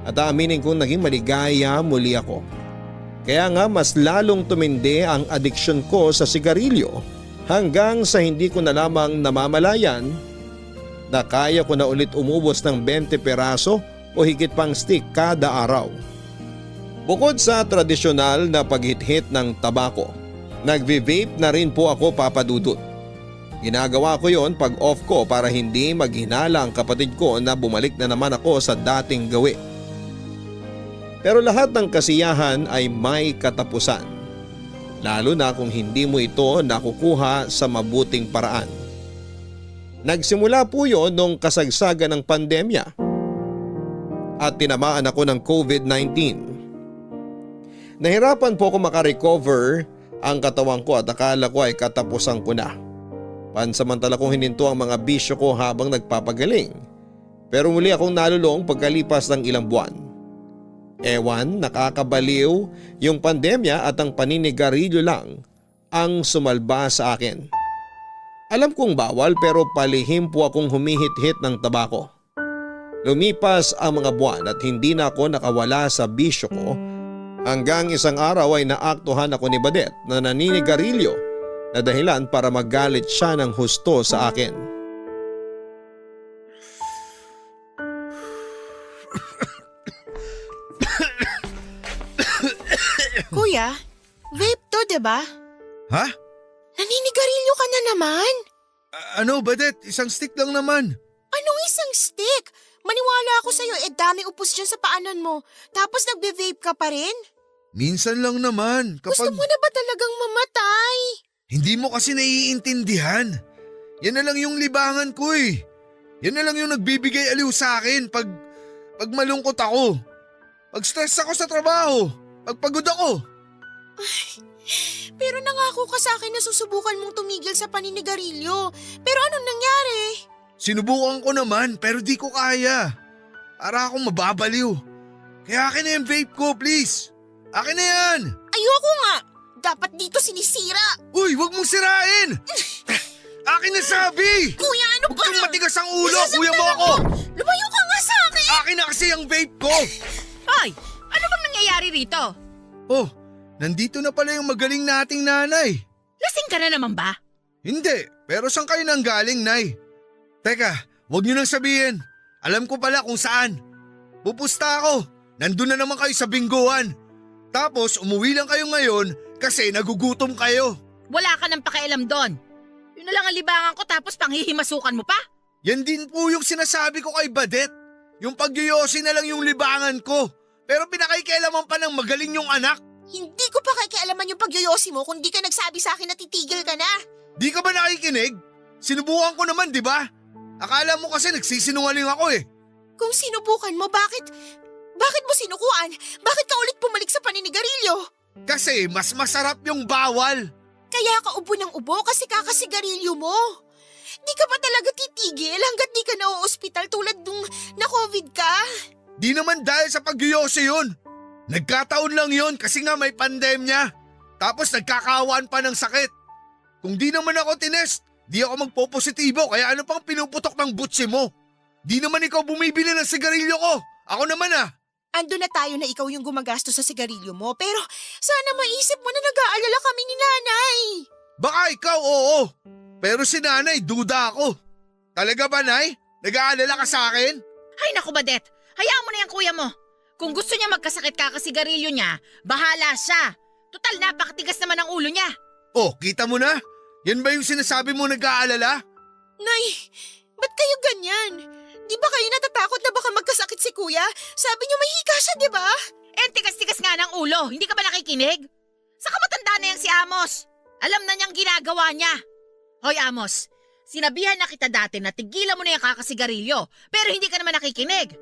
At aaminin kong naging maligaya muli ako. Kaya nga mas lalong tumindi ang addiction ko sa sigarilyo hanggang sa hindi ko na lamang namamalayan na kaya ko na ulit umubos ng 20 peraso o higit pang stick kada araw. Bukod sa tradisyonal na paghit-hit ng tabako, nagvi-vape na rin po ako papadudot. Ginagawa ko yon pag off ko para hindi maghinala ang kapatid ko na bumalik na naman ako sa dating gawi. Pero lahat ng kasiyahan ay may katapusan. Lalo na kung hindi mo ito nakukuha sa mabuting paraan. Nagsimula po yon nung kasagsagan ng pandemya at tinamaan ako ng COVID-19. Nahirapan po ako makarecover ang katawan ko at akala ko ay katapusan ko na. Pansamantala kong hininto ang mga bisyo ko habang nagpapagaling. Pero muli akong nalulong pagkalipas ng ilang buwan. Ewan, nakakabaliw yung pandemya at ang paninigarilyo lang ang sumalba sa akin. Alam kong bawal pero palihim po akong humihit-hit ng tabako. Lumipas ang mga buwan at hindi na ako nakawala sa bisyo ko hanggang isang araw ay naaktuhan ako ni Badet na naninigarilyo na dahilan para magalit siya ng husto sa akin. Kuya, vape to, diba? Ha? Naninigarilyo ka na naman? Ano, Badet? Isang stick lang naman. Anong isang stick? Maniwala ako sa'yo, dami upos dyan sa paanan mo. Tapos nagbe-vape ka pa rin? Minsan lang naman. Gusto mo na ba talagang mamatay? Hindi mo kasi naiintindihan. Yan na lang yung libangan ko eh. Yan na lang yung nagbibigay aliw sa akin pag malungkot ako. Pag stress ako sa trabaho. Pag pagod ako. Pero nangako ka sa akin na susubukan mong tumigil sa paninigarilyo. Pero anong nangyari? Sinubukan ko naman pero di ko kaya. Para akong mababaliw. Kaya akin na yung vape ko, please. Akin na yan. Ayoko nga. Dapat dito sinisira. Uy, wag mong sirain. Akin na sabi. Kuya, ano Huwag ba? kang matigas ang ulo. Nasasaktan Kuya mo ako. Lumayo ka nga sa akin. Akin na kasi ang vape ko. Hoy, ano bang nangyayari rito? Oh, nandito na pala yung magaling nating nanay. Lasing ka na naman ba? Hindi, pero saan kayo nang galing, Nay? Teka, wag niyo nang sabihin. Alam ko pala kung saan. Pupusta ako. Nandun na naman kayo sa bingguan. Tapos umuwi lang kayo ngayon kasi nagugutom kayo. Wala ka nang pakialam doon. Yun na lang ang libangan ko tapos panghihimasukan mo pa? Yan din po yung sinasabi ko kay Badet. Yung pagyoyosi na lang yung libangan ko. Pero pinakaikialaman pa ng magaling yung anak. Hindi ko pa kakialaman yung pagyoyosi mo kung di ka nagsabi sa akin na titigil ka na. Di ka ba nakikinig? Sinubukan ko naman, di ba? Akala mo kasi nagsisinungaling ako eh. Kung sinubukan mo, bakit mo sinukuan? Bakit ka ulit bumalik sa paninigarilyo? Kasi mas masarap yung bawal. Kaya ka ubo ng ubo kasi kakasigarilyo mo. Di ka ba talaga titigil hanggat di ka na-ospital tulad nung na-COVID ka? Di naman dahil sa pagyoyosi yun. Nagkataon lang yun kasi nga may pandemya. Tapos nagkakawaan pa ng sakit. Kung di naman ako tinest, di ako magpo-positibo kaya ano pang pinuputok ng butsi mo? Di naman ikaw bumibili ng sigarilyo ko. Ako naman ah. Ando na tayo na ikaw yung gumagastos sa sigarilyo mo pero sana maisip mo na nag-aalala kami ni nanay. Baka ikaw oo. Pero si nanay duda ako. Talaga ba, Nay? Nag-aalala ka sa akin? Ay naku Badet, hayaan mo na yung kuya mo. Kung gusto niya magkasakit kakasigarilyo niya, bahala siya. Total napakatigas naman ang ulo niya. Oh, kita mo na? Yan ba yung sinasabi mo nag-aalala? Nay, ba't kayo ganyan? Di ba kayo natatakot na baka magkasakit si kuya? Sabi niyo may hika siya, di ba? Eh, tigas-tigas nga ng ulo. Hindi ka ba nakikinig? Saka matanda na yan si Amos. Alam na niyang ginagawa niya. Hoy Amos, sinabihan na kita dati na tigilan mo na yung kakasigarilyo. Pero hindi ka naman nakikinig.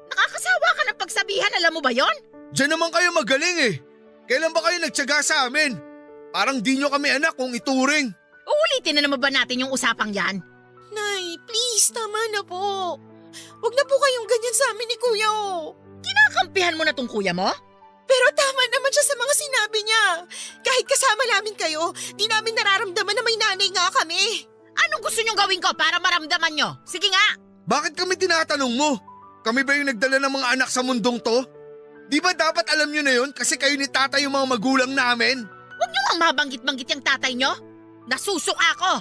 Nakakasawa ka ng pagsabihan, alam mo ba yon? Diyan naman kayo magaling eh. Kailan ba kayo nagtyaga sa amin? Parang di nyo kami anak kung ituring. Uulitin na naman ba natin yung usapang yan? Nay, please, tama na po. Huwag na po kayong ganyan sa amin ni kuya, oh. Kinakampihan mo na tong kuya mo? Pero tama naman siya sa mga sinabi niya. Kahit kasama namin kayo, di namin nararamdaman na may nanay nga kami. Anong gusto niyong gawin ko para maramdaman niyo? Sige nga! Bakit kami tinatanong mo? Kami ba yung nagdala ng mga anak sa mundong to? Di ba dapat alam nyo na yun kasi kayo ni tatay yung mga magulang namin? Huwag niyo nga mabanggit-banggit yung tatay niyo. Nasusuka ako.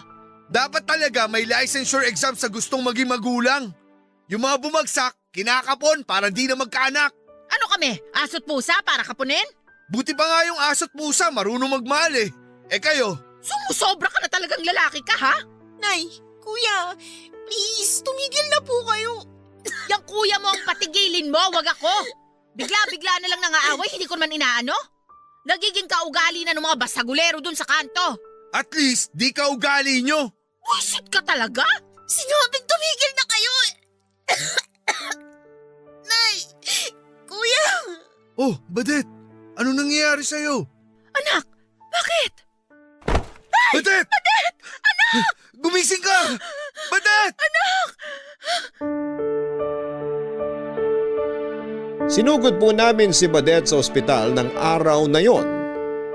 Dapat talaga may licensure exam sa gustong maging magulang. Yung mga bumagsak, kinakapon para di na magkaanak. Ano kami? Aso't pusa para kapunin? Buti pa nga yung aso't pusa marunong magmahal eh. Eh kayo? Sumusobra ka na talagang lalaki ka, ha? Nay, kuya, please, tumigil na po kayo. Yang kuya mo ang patigilin mo, wag ako. Bigla-bigla na lang nangaaway, hindi ko naman inaano. Nagiging kaugali na ng mga basagulero dun sa kanto. At least, di ka ugali nyo. Wisit ka talaga? Sinabing tumigil na kayo. Nay, kuya. Oh, Badet. Ano nangyayari sa'yo? Anak, bakit? Badet! Badet! Anak! Gumising ka! Badet! Sinugod po namin si Badet sa ospital ng araw na yon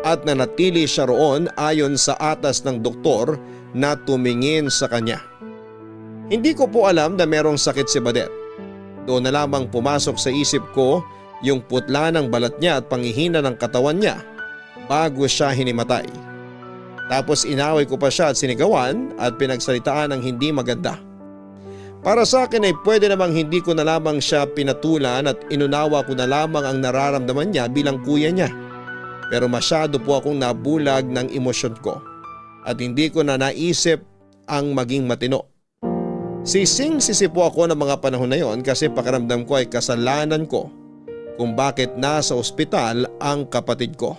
at nanatili siya roon ayon sa atas ng doktor na tumingin sa kanya. Hindi ko po alam na merong sakit si Badet. Doon na lamang pumasok sa isip ko yung putla ng balat niya at panghihina ng katawan niya bago siya hinimatay. Tapos inaway ko pa siya at sinigawan at pinagsalitaan ng hindi maganda. Para sa akin ay pwede namang hindi ko na lamang siya pinatulan at inunawa ko na lamang ang nararamdaman niya bilang kuya niya. Pero masyado po akong nabulag ng emosyon ko at hindi ko na naisip ang maging matino. Sising-sisi po ako ng mga panahon na yon kasi pakiramdam ko ay kasalanan ko kung bakit nasa ospital ang kapatid ko.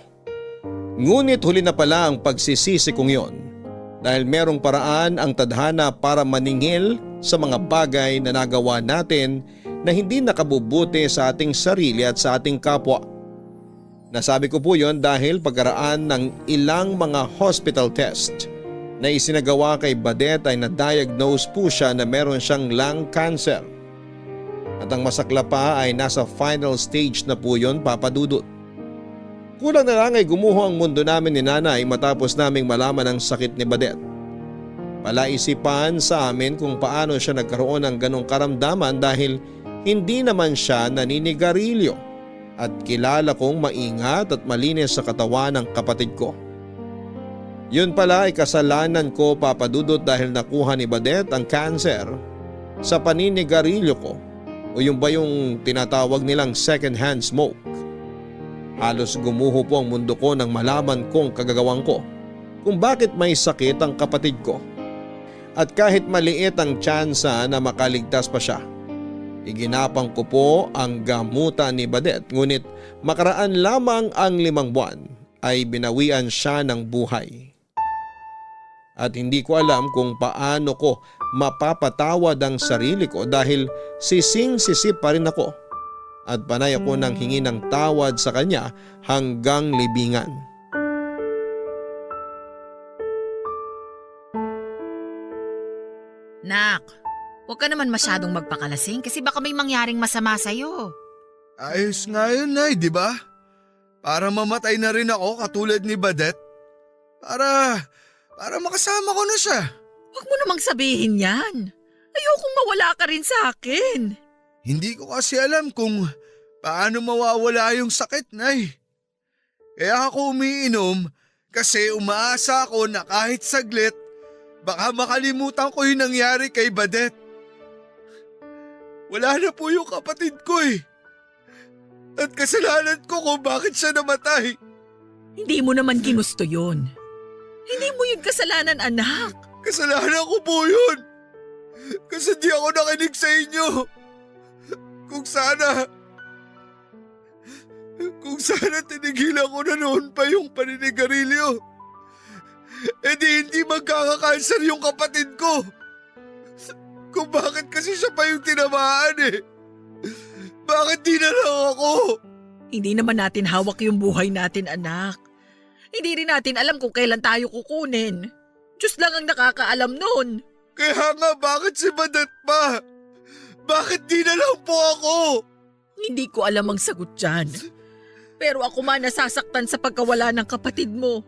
Ngunit huli na pala ang pagsisisi kong yon dahil merong paraan ang tadhana para maningil sa mga bagay na nagawa natin na hindi nakabubuti sa ating sarili at sa ating kapwa. Nasabi ko po yon dahil pagkaraan ng ilang mga hospital test na isinagawa kay Badet ay na-diagnose po siya na meron siyang lung cancer. At ang masakla pa ay nasa final stage na po yon, Papa Dudut. Kulang na lang ay gumuho ang mundo namin ni Nanay matapos naming malaman ang sakit ni Badet. Palaisipan sa amin kung paano siya nagkaroon ng ganong karamdaman dahil hindi naman siya naninigarilyo at kilala kong maingat at malinis sa katawan ng kapatid ko. Yun pala ay kasalanan ko, Papa Dudut, dahil nakuha ni Badet ang cancer sa paninigarilyo ko o yung ba yung tinatawag nilang second hand smoke. Halos gumuho po ang mundo ko nang malaman kong kagagawan ko kung bakit may sakit ang kapatid ko. At kahit maliit ang tsansa na makaligtas pa siya, iginapang ko po ang gamutan ni Badet ngunit makaraan lamang ang 5 buwan ay binawian siya ng buhay. At hindi ko alam kung paano ko mapapatawad ang sarili ko dahil sising-sisi pa rin ako at panay ako nang hingi ng tawad sa kanya hanggang libingan. Nak, huwag ka naman masyadong magpakalasing kasi baka may mangyaring masama sa'yo. Ayos nga yun, Nay, di ba? Para mamatay na rin ako katulad ni Badet. Para makasama ko na siya. Huwag mo namang sabihin yan. Ayokong mawala ka rin sa akin. Hindi ko kasi alam kung paano mawawala yung sakit, Nay. Kaya ako umiinom kasi umaasa ako na kahit saglit, baka makalimutan ko yung nangyari kay Badet. Wala na po yung kapatid ko eh. At kasalanan ko kung bakit siya namatay. Hindi mo naman ginusto yun. Hindi mo yun kasalanan, anak. Kasalanan ko po yun. Kasi di ako nakinig sa inyo. Kung sana tinigilan ko na noon pa yung paninigarilyo, hindi magkakakanser yung kapatid ko. Kung bakit kasi siya pa yung tinamaan eh. Bakit di na lang ako? Hindi naman natin hawak yung buhay natin, anak. Hindi rin natin alam kung kailan tayo kukunin. Diyos lang ang nakakaalam nun. Kaya nga bakit si Badet pa? Bakit di na lang po ako? Hindi ko alam ang sagot dyan. Pero ako man nasasaktan sa pagkawala ng kapatid mo.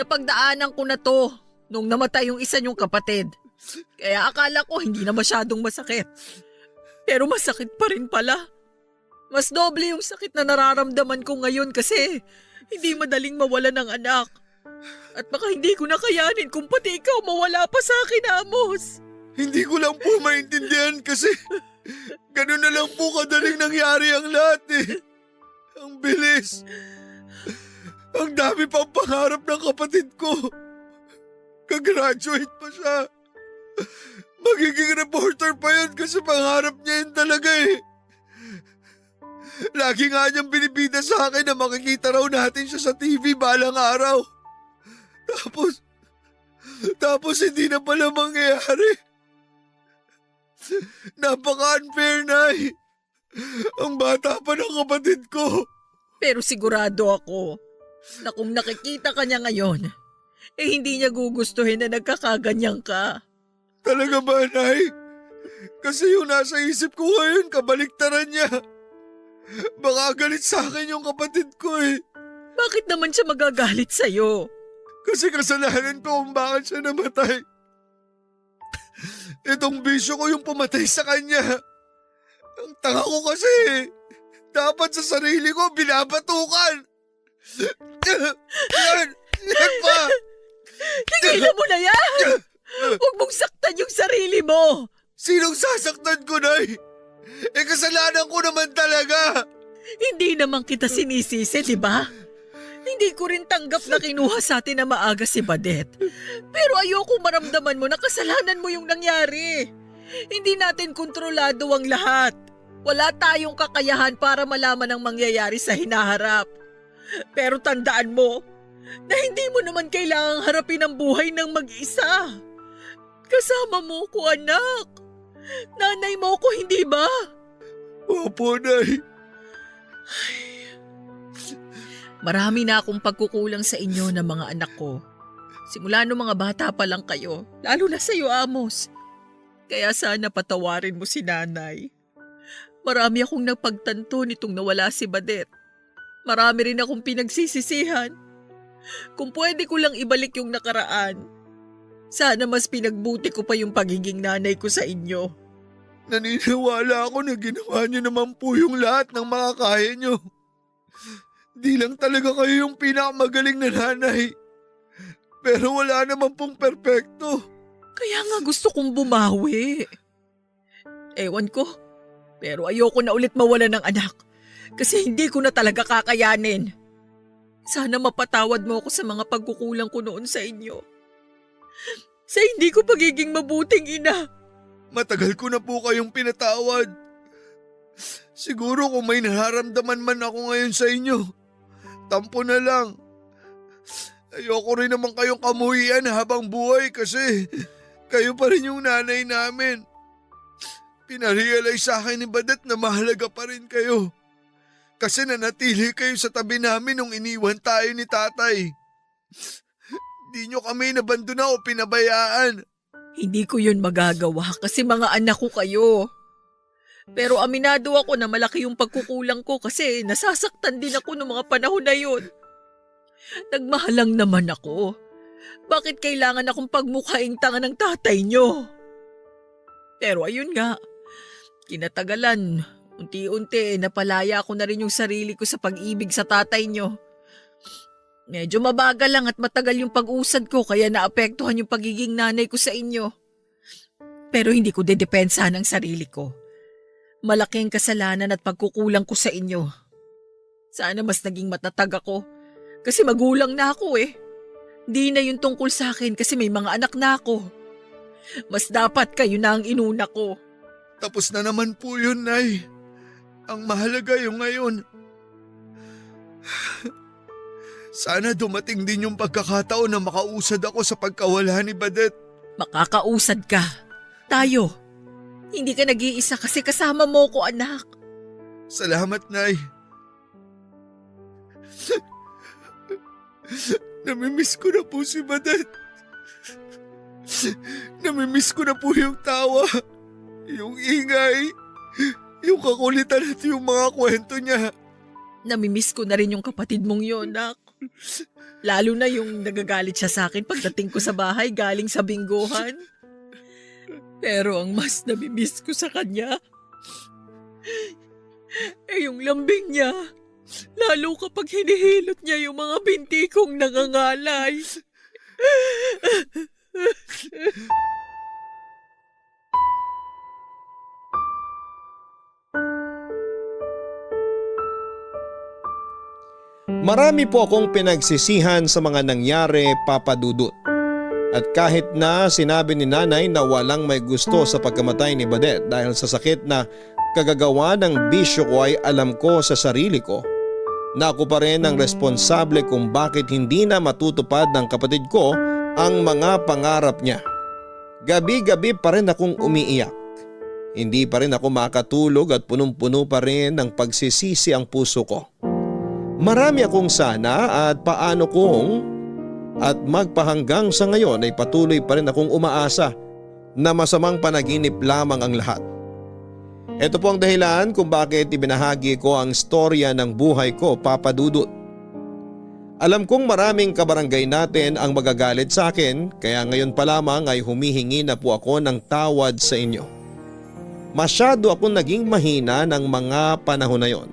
Napagdaanan ko na to nung namatay yung isa niyong kapatid. Kaya akala ko hindi na masyadong masakit. Pero masakit pa rin pala. Mas doble yung sakit na nararamdaman ko ngayon kasi hindi madaling mawala ng anak. At baka hindi ko na kayanin kung pati ikaw mawala pa sa akin, Amos. Hindi ko lang po maintindihan kasi ganun na lang po kadaling nangyari ang lahat eh. Ang bilis. Ang dami pang pangarap ng kapatid ko. Kagraduate pa siya. Magiging reporter pa yan kasi pangarap niya yun talaga eh. Lagi nga niyang binibida sa akin na makikita raw natin siya sa TV balang araw. Tapos hindi na pala mangyayari. Napaka-unfair, Nay. Ang bata pa ng kapatid ko. Pero sigurado ako na kung nakikita ka niya ngayon, hindi niya gugustuhin na nagkakaganyan ka. Talaga ba, Nay? Kasi yung nasa isip ko ngayon, kabaliktaran niya. Baka galit sa akin yung kapatid ko eh. Bakit naman siya magagalit sa'yo? Kasi kasalanan ko kung bakit siya namatay. Itong bisyo ko yung pumatay sa kanya. Ang tanga ko kasi. Dapat sa sarili ko binabatukan. Yan pa. Tigilan mo na yan! Huwag mong saktan yung sarili mo! Sinong sasaktan ko, Nay? Kasalanan ko naman talaga. Hindi naman kita sinisisi, di ba? Hindi ko rin tanggap na kinuha sa atin na maaga si Badet. Pero ayoko maramdaman mo na kasalanan mo yung nangyari. Hindi natin kontrolado ang lahat. Wala tayong kakayahan para malaman ang mangyayari sa hinaharap. Pero tandaan mo na hindi mo naman kailangang harapin ang buhay ng mag-isa. Kasama mo ko, anak. Nanay mo ko, hindi ba? Opo, Nay. Marami na akong pagkukulang sa inyo ng mga anak ko. Simula nung mga bata pa lang kayo, lalo na sa iyo, Amos. Kaya sana patawarin mo si nanay. Marami akong napagtanto nitong nawala si Badet. Marami rin akong pinagsisisihan. Kung pwede ko lang ibalik yung nakaraan, sana mas pinagbuti ko pa yung pagiging nanay ko sa inyo. Naniniwala ako na ginawa niyo naman po yung lahat ng makakaya niyo. Di lang talaga kayo yung pinakamagaling na nanay. Pero wala naman pong perpekto. Kaya nga gusto kong bumawi. Ewan ko, pero ayoko na ulit mawala ng anak kasi hindi ko na talaga kakayanin. Sana mapatawad mo ako sa mga pagkukulang ko noon sa inyo. Sa hindi ko pagiging mabuting ina. Matagal ko na po kayong pinatawad. Siguro kung may nararamdaman man ako ngayon sa inyo, tampo na lang. Ayoko rin naman kayong kamuhian habang buhay kasi kayo pa rin yung nanay namin. Pinarealize sa akin ni Badet na mahalaga pa rin kayo. Kasi nanatili kayo sa tabi namin nung iniwan tayo ni tatay. Di nyo kami nabandona o pinabayaan. Hindi ko yun magagawa kasi mga anak ko kayo. Pero aminado ako na malaki yung pagkukulang ko kasi nasasaktan din ako noong mga panahon na yun. Nagmahalang naman ako. Bakit kailangan akong pagmukhaing tanga ng tatay nyo? Pero ayun nga, kinatagalan, unti-unti napalaya ko na rin yung sarili ko sa pag-ibig sa tatay nyo. Medyo mabagal lang at matagal yung pag-usad ko kaya naapektuhan yung pagiging nanay ko sa inyo. Pero hindi ko dedepensahan ang sarili ko. Malaking kasalanan at pagkukulang ko sa inyo. Sana mas naging matatag ako kasi magulang na ako eh. Di na yun tungkol sa akin kasi may mga anak na ako. Mas dapat kayo na ang inuna ko. Tapos na naman po yun, Nay. Ang mahalaga yung ngayon. Sana dumating din yung pagkakataon na makausad ako sa pagkawala ni Badet. Makakausad ka. Tayo. Hindi ka nag-iisa kasi kasama mo ko, anak. Salamat, Nay. Namimiss ko na po si Badet. Namimiss ko na po yung tawa, yung ingay, yung kakulitan at yung mga kwento niya. Namimiss ko na rin yung kapatid mong yun, anak. Lalo na yung nagagalit siya sa akin pagdating ko sa bahay galing sa bingguhan. Pero ang mas namimiss ko sa kanya, yung lambing niya. Lalo kapag hinihilot niya yung mga binti kong nangangalay. Marami po akong pinagsisihan sa mga nangyari, Papa Dudut. At kahit na sinabi ni nanay na walang may gusto sa pagkamatay ni Badet dahil sa sakit na kagagawa ng bisyo ko ay alam ko sa sarili ko na ako pa rin ang responsable kung bakit hindi na matutupad ng kapatid ko ang mga pangarap niya. Gabi-gabi pa rin akong umiiyak. Hindi pa rin ako makatulog at punong-puno pa rin ng pagsisisi ang puso ko. Marami akong sana at paano kung at magpahanggang sa ngayon ay patuloy pa rin akong umaasa na masamang panaginip lamang ang lahat. Ito po ang dahilan kung bakit ibinahagi ko ang storya ng buhay ko, Papa Dudut. Alam kong maraming kabarangay natin ang magagalit sa akin kaya ngayon pa lamang ay humihingi na po ako ng tawad sa inyo. Masyado akong naging mahina ng mga panahon na yon.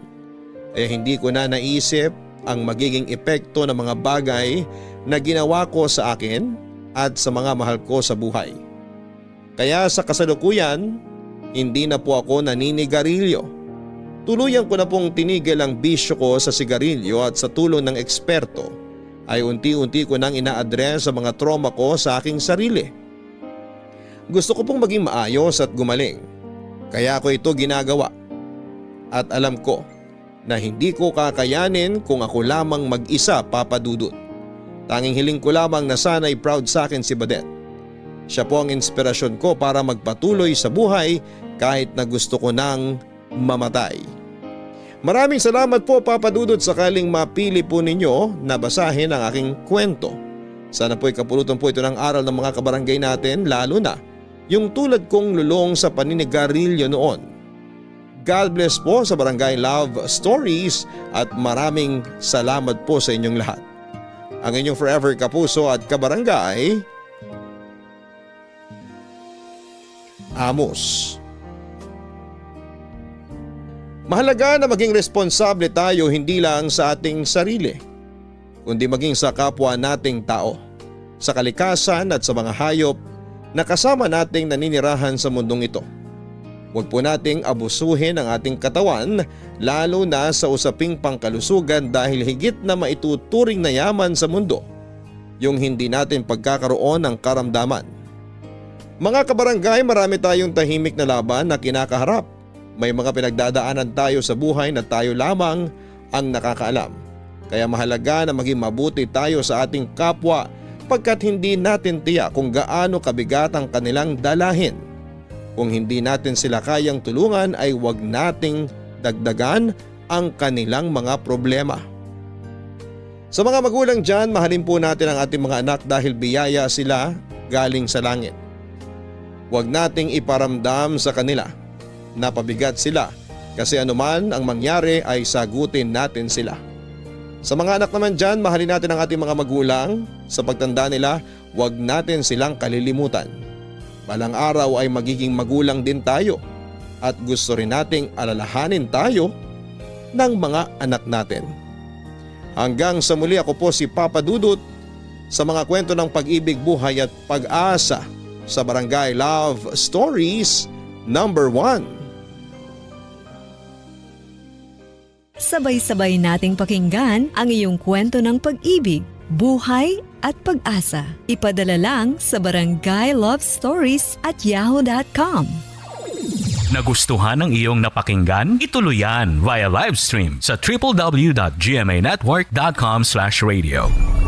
Kaya hindi ko na naisip ang magiging epekto ng mga bagay na ginawa ko sa akin at sa mga mahal ko sa buhay. Kaya sa kasalukuyan, hindi na po ako naninigarilyo. Tuluyan ko na pong tinigil ang bisyo ko sa sigarilyo at sa tulong ng eksperto ay unti-unti ko nang ina-address sa mga trauma ko sa aking sarili. Gusto ko pong maging maayos at gumaling. Kaya ako ito ginagawa. At alam ko na hindi ko kakayanin kung ako lamang mag-isa, Papa Dudut. Tanging hiling ko lamang na sana'y proud sa akin si Badet. Siya po ang inspirasyon ko para magpatuloy sa buhay kahit na gusto ko nang mamatay. Maraming salamat po, Papa Dudut, sakaling mapili po ninyo na basahin ang aking kwento. Sana po'y kapulutan po ito ng aral ng mga kabarangay natin, lalo na yung tulad kong lulong sa paninigarilyo noon. God bless po sa Barangay Love Stories at maraming salamat po sa inyong lahat. Ang inyong forever kapuso at kabarangay, Amos. Mahalaga na maging responsable tayo hindi lang sa ating sarili, kundi maging sa kapwa nating tao, sa kalikasan at sa mga hayop na kasama nating naninirahan sa mundong ito. Huwag po nating abusuhin ang ating katawan lalo na sa usaping pangkalusugan dahil higit na maituturing na yaman sa mundo yung hindi natin pagkakaroon ng karamdaman. Mga kabarangay, marami tayong tahimik na laban na kinakaharap. May mga pinagdadaanan tayo sa buhay na tayo lamang ang nakakaalam. Kaya mahalaga na maging mabuti tayo sa ating kapwa pagkat hindi natin tiyak kung gaano kabigat ang kanilang dalahin. Kung hindi natin sila kayang tulungan ay huwag nating dagdagan ang kanilang mga problema. Sa mga magulang dyan, mahalin po natin ang ating mga anak dahil biyaya sila galing sa langit. Huwag nating iparamdam sa kanila na pabigat sila kasi anuman ang mangyari ay sagutin natin sila. Sa mga anak naman dyan, mahalin natin ang ating mga magulang. Sa pagtanda nila, huwag natin silang kalilimutan. Balang araw ay magiging magulang din tayo at gusto rin nating alalahanin tayo ng mga anak natin. Hanggang sa muli, ako po si Papa Dudut sa mga kwento ng pag-ibig, buhay at pag-asa sa Barangay Love Stories number 1. Sabay-sabay nating pakinggan ang iyong kwento ng pag-ibig, buhay at pag-asa. Ipadala lang sa barangaylovestories@yahoo.com. Nagustuhan ng iyong napakinggan? Ituloy yan via live stream sa www.gmanetwork.com/radio.